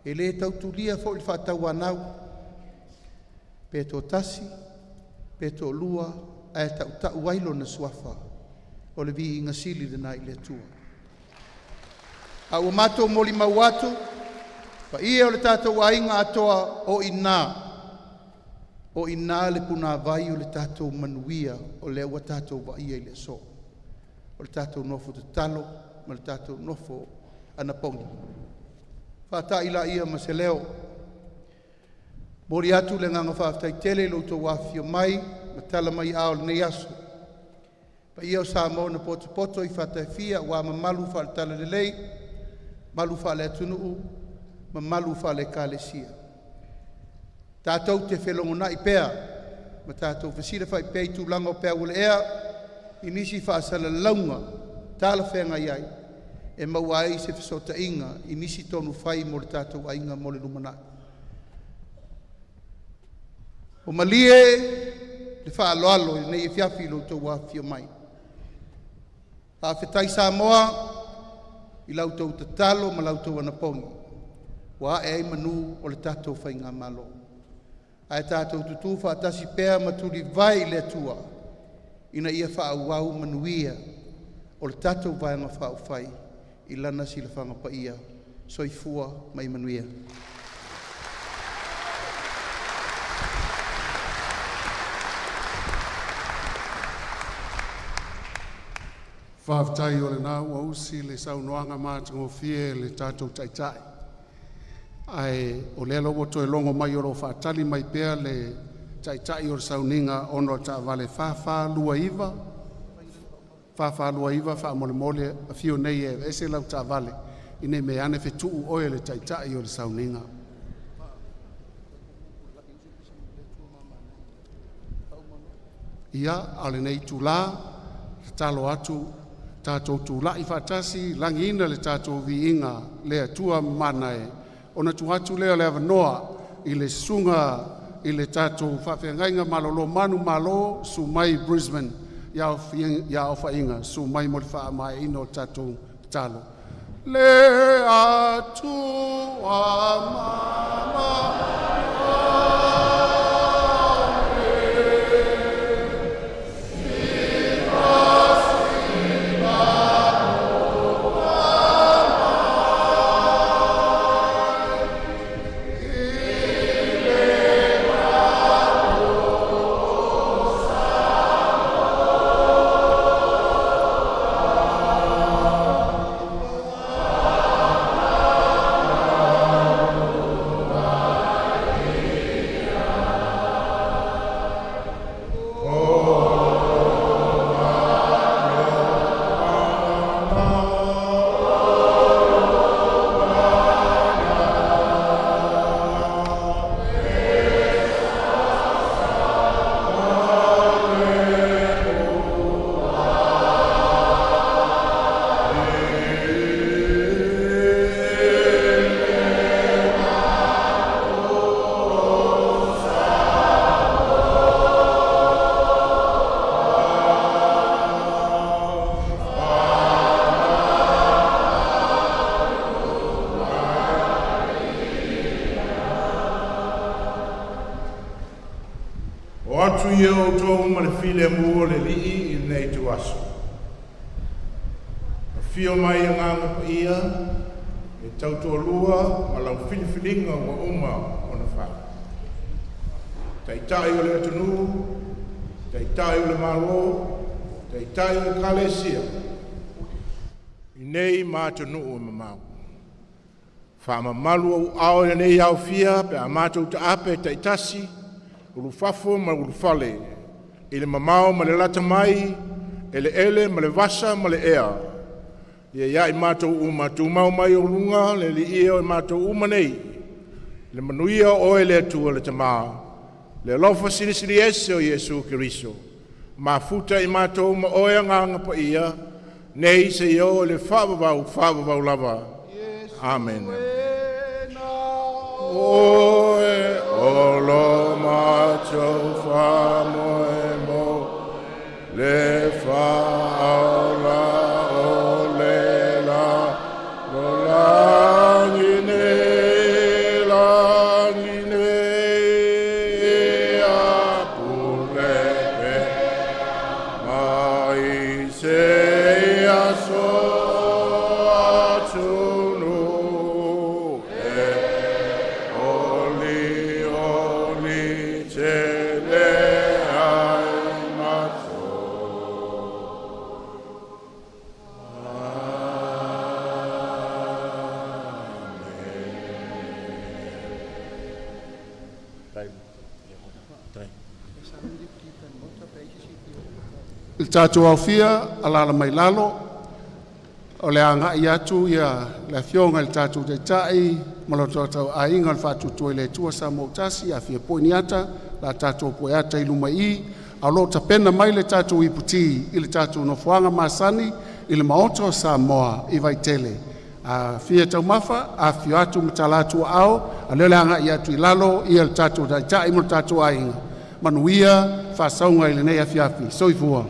S3: e le tau tulia foi le faatauanau, pe toatasi pe toalua ae tautau ai lona suafa. O le viiga sili lena i le Atua. A ua matou molimau atu, paia o le tatou aiga atoa, o i ina le punavai o le tatou manuia o lea ua tatou vaaia i le aso, o le tatou nofo tatalo ma le tatou nofo anapogi. Faatai laia ma se leo, e momoli atu le agaga faafetai tele i lo outou afifio mai ma tala mai aao i lenei aso. Le paia o Samoa na potopoto i fata e fia aua mamalu faale-Talalelei, mamalu faale-Atunuu, mamalu faale-Ekalesia. Tatou te felogonai pea ma tatou fesilafai pea i tulaga o peau o le ea i nisi faasalalauga talafeagai ai e maua ai se fesootaiga i nisi tonufai mo le tatou aiga mo le lumanai. Ua malie le faaaloalo i lenei afiafi i lo outou afifio mai. Faafetai Samoa i la outou tatalo ma la outou anapogi ua ae ai manu o le tatou Faigamalo. Ae tatou tutu faatasi pea ma tulivae i le Atua ina ia faaauau manuia o le tatou Vaega Faaupufai i Lana silafaga paia. Soifua ma ia manuia.
S1: Faafetai o lena ua usi le saunoaga matagofie a le tatou Taitai, ae o lea la ua toe logo mai o lo o faatali mai pea le Taitai o le Sauniga ona o le taavale 4429 4429. Faamolemole afio nei e aveese lau taavale ina ne i meaane fetuu oe e le Taitai o le Sauniga. Ia, a o lenei itula, e tatalo atu tatou tulai faatasi, lagiina le tatou viiga i le Atua mamana e, ona tuu atu lea o le avanoa i le susuga i le tatou faafeagaiga malolo manumalo, susu mai Brisbane ia Ofaina, susu mai mo le faamaeaina o le tatou tatalo. Le Atua mamana e, i le
S4: filemu o le Alii i lenei ituaso. Afio mai Agaga Paia e tautoalua ma lau filifiliga ua uma ona fai, Taitai o le atunuu, Taitai o le Malo, Taitai o Ekalesia, i nei ma atunuu e mamao. Faamamalu ou aao i lenei aofia pe a matou taape taitasi, ulufafo ma ulufale, i le mamao ma le lata mai, eleele ma le vasa ma le ea, ia i ai matou uma tumau mai luga le alii o matou uma nei, le manuia o Oe le Atua le Tama, le alofa Silisili Ese o Iesu Keriso, mafuta i matou ma Oe Agaga Paia, nei seia oo i le faavavau, faavavau lava. Amene.
S3: E na
S4: Oe o lo matou faamoemoe, le Faaola o le lalolagi nei, lagi nei, ia pule pea mai seia so o atunuu e oli oli tele ai matou. Amen.
S1: Le tatou aofia, alaala mai lalo, o le a agai atu ia le Afioga i le tatou Taitai ma lo tatou Aiga o le Faatuatua i le Atua Samoa ua Tasi, afifio foi ni ata la tatou pueata i luma i i, a o lo o tapena mai le tatou iputi i le tatou nofoaga masani i le Maota o Samoa i Vaitele. A fia taumafa, afifio atu ma tala atu o aao, a o lea o le a agai atu i lalo ia le tatou Taitai ma lo tatou aiga. Manuia faasauga i lenei afiafi. Soifua.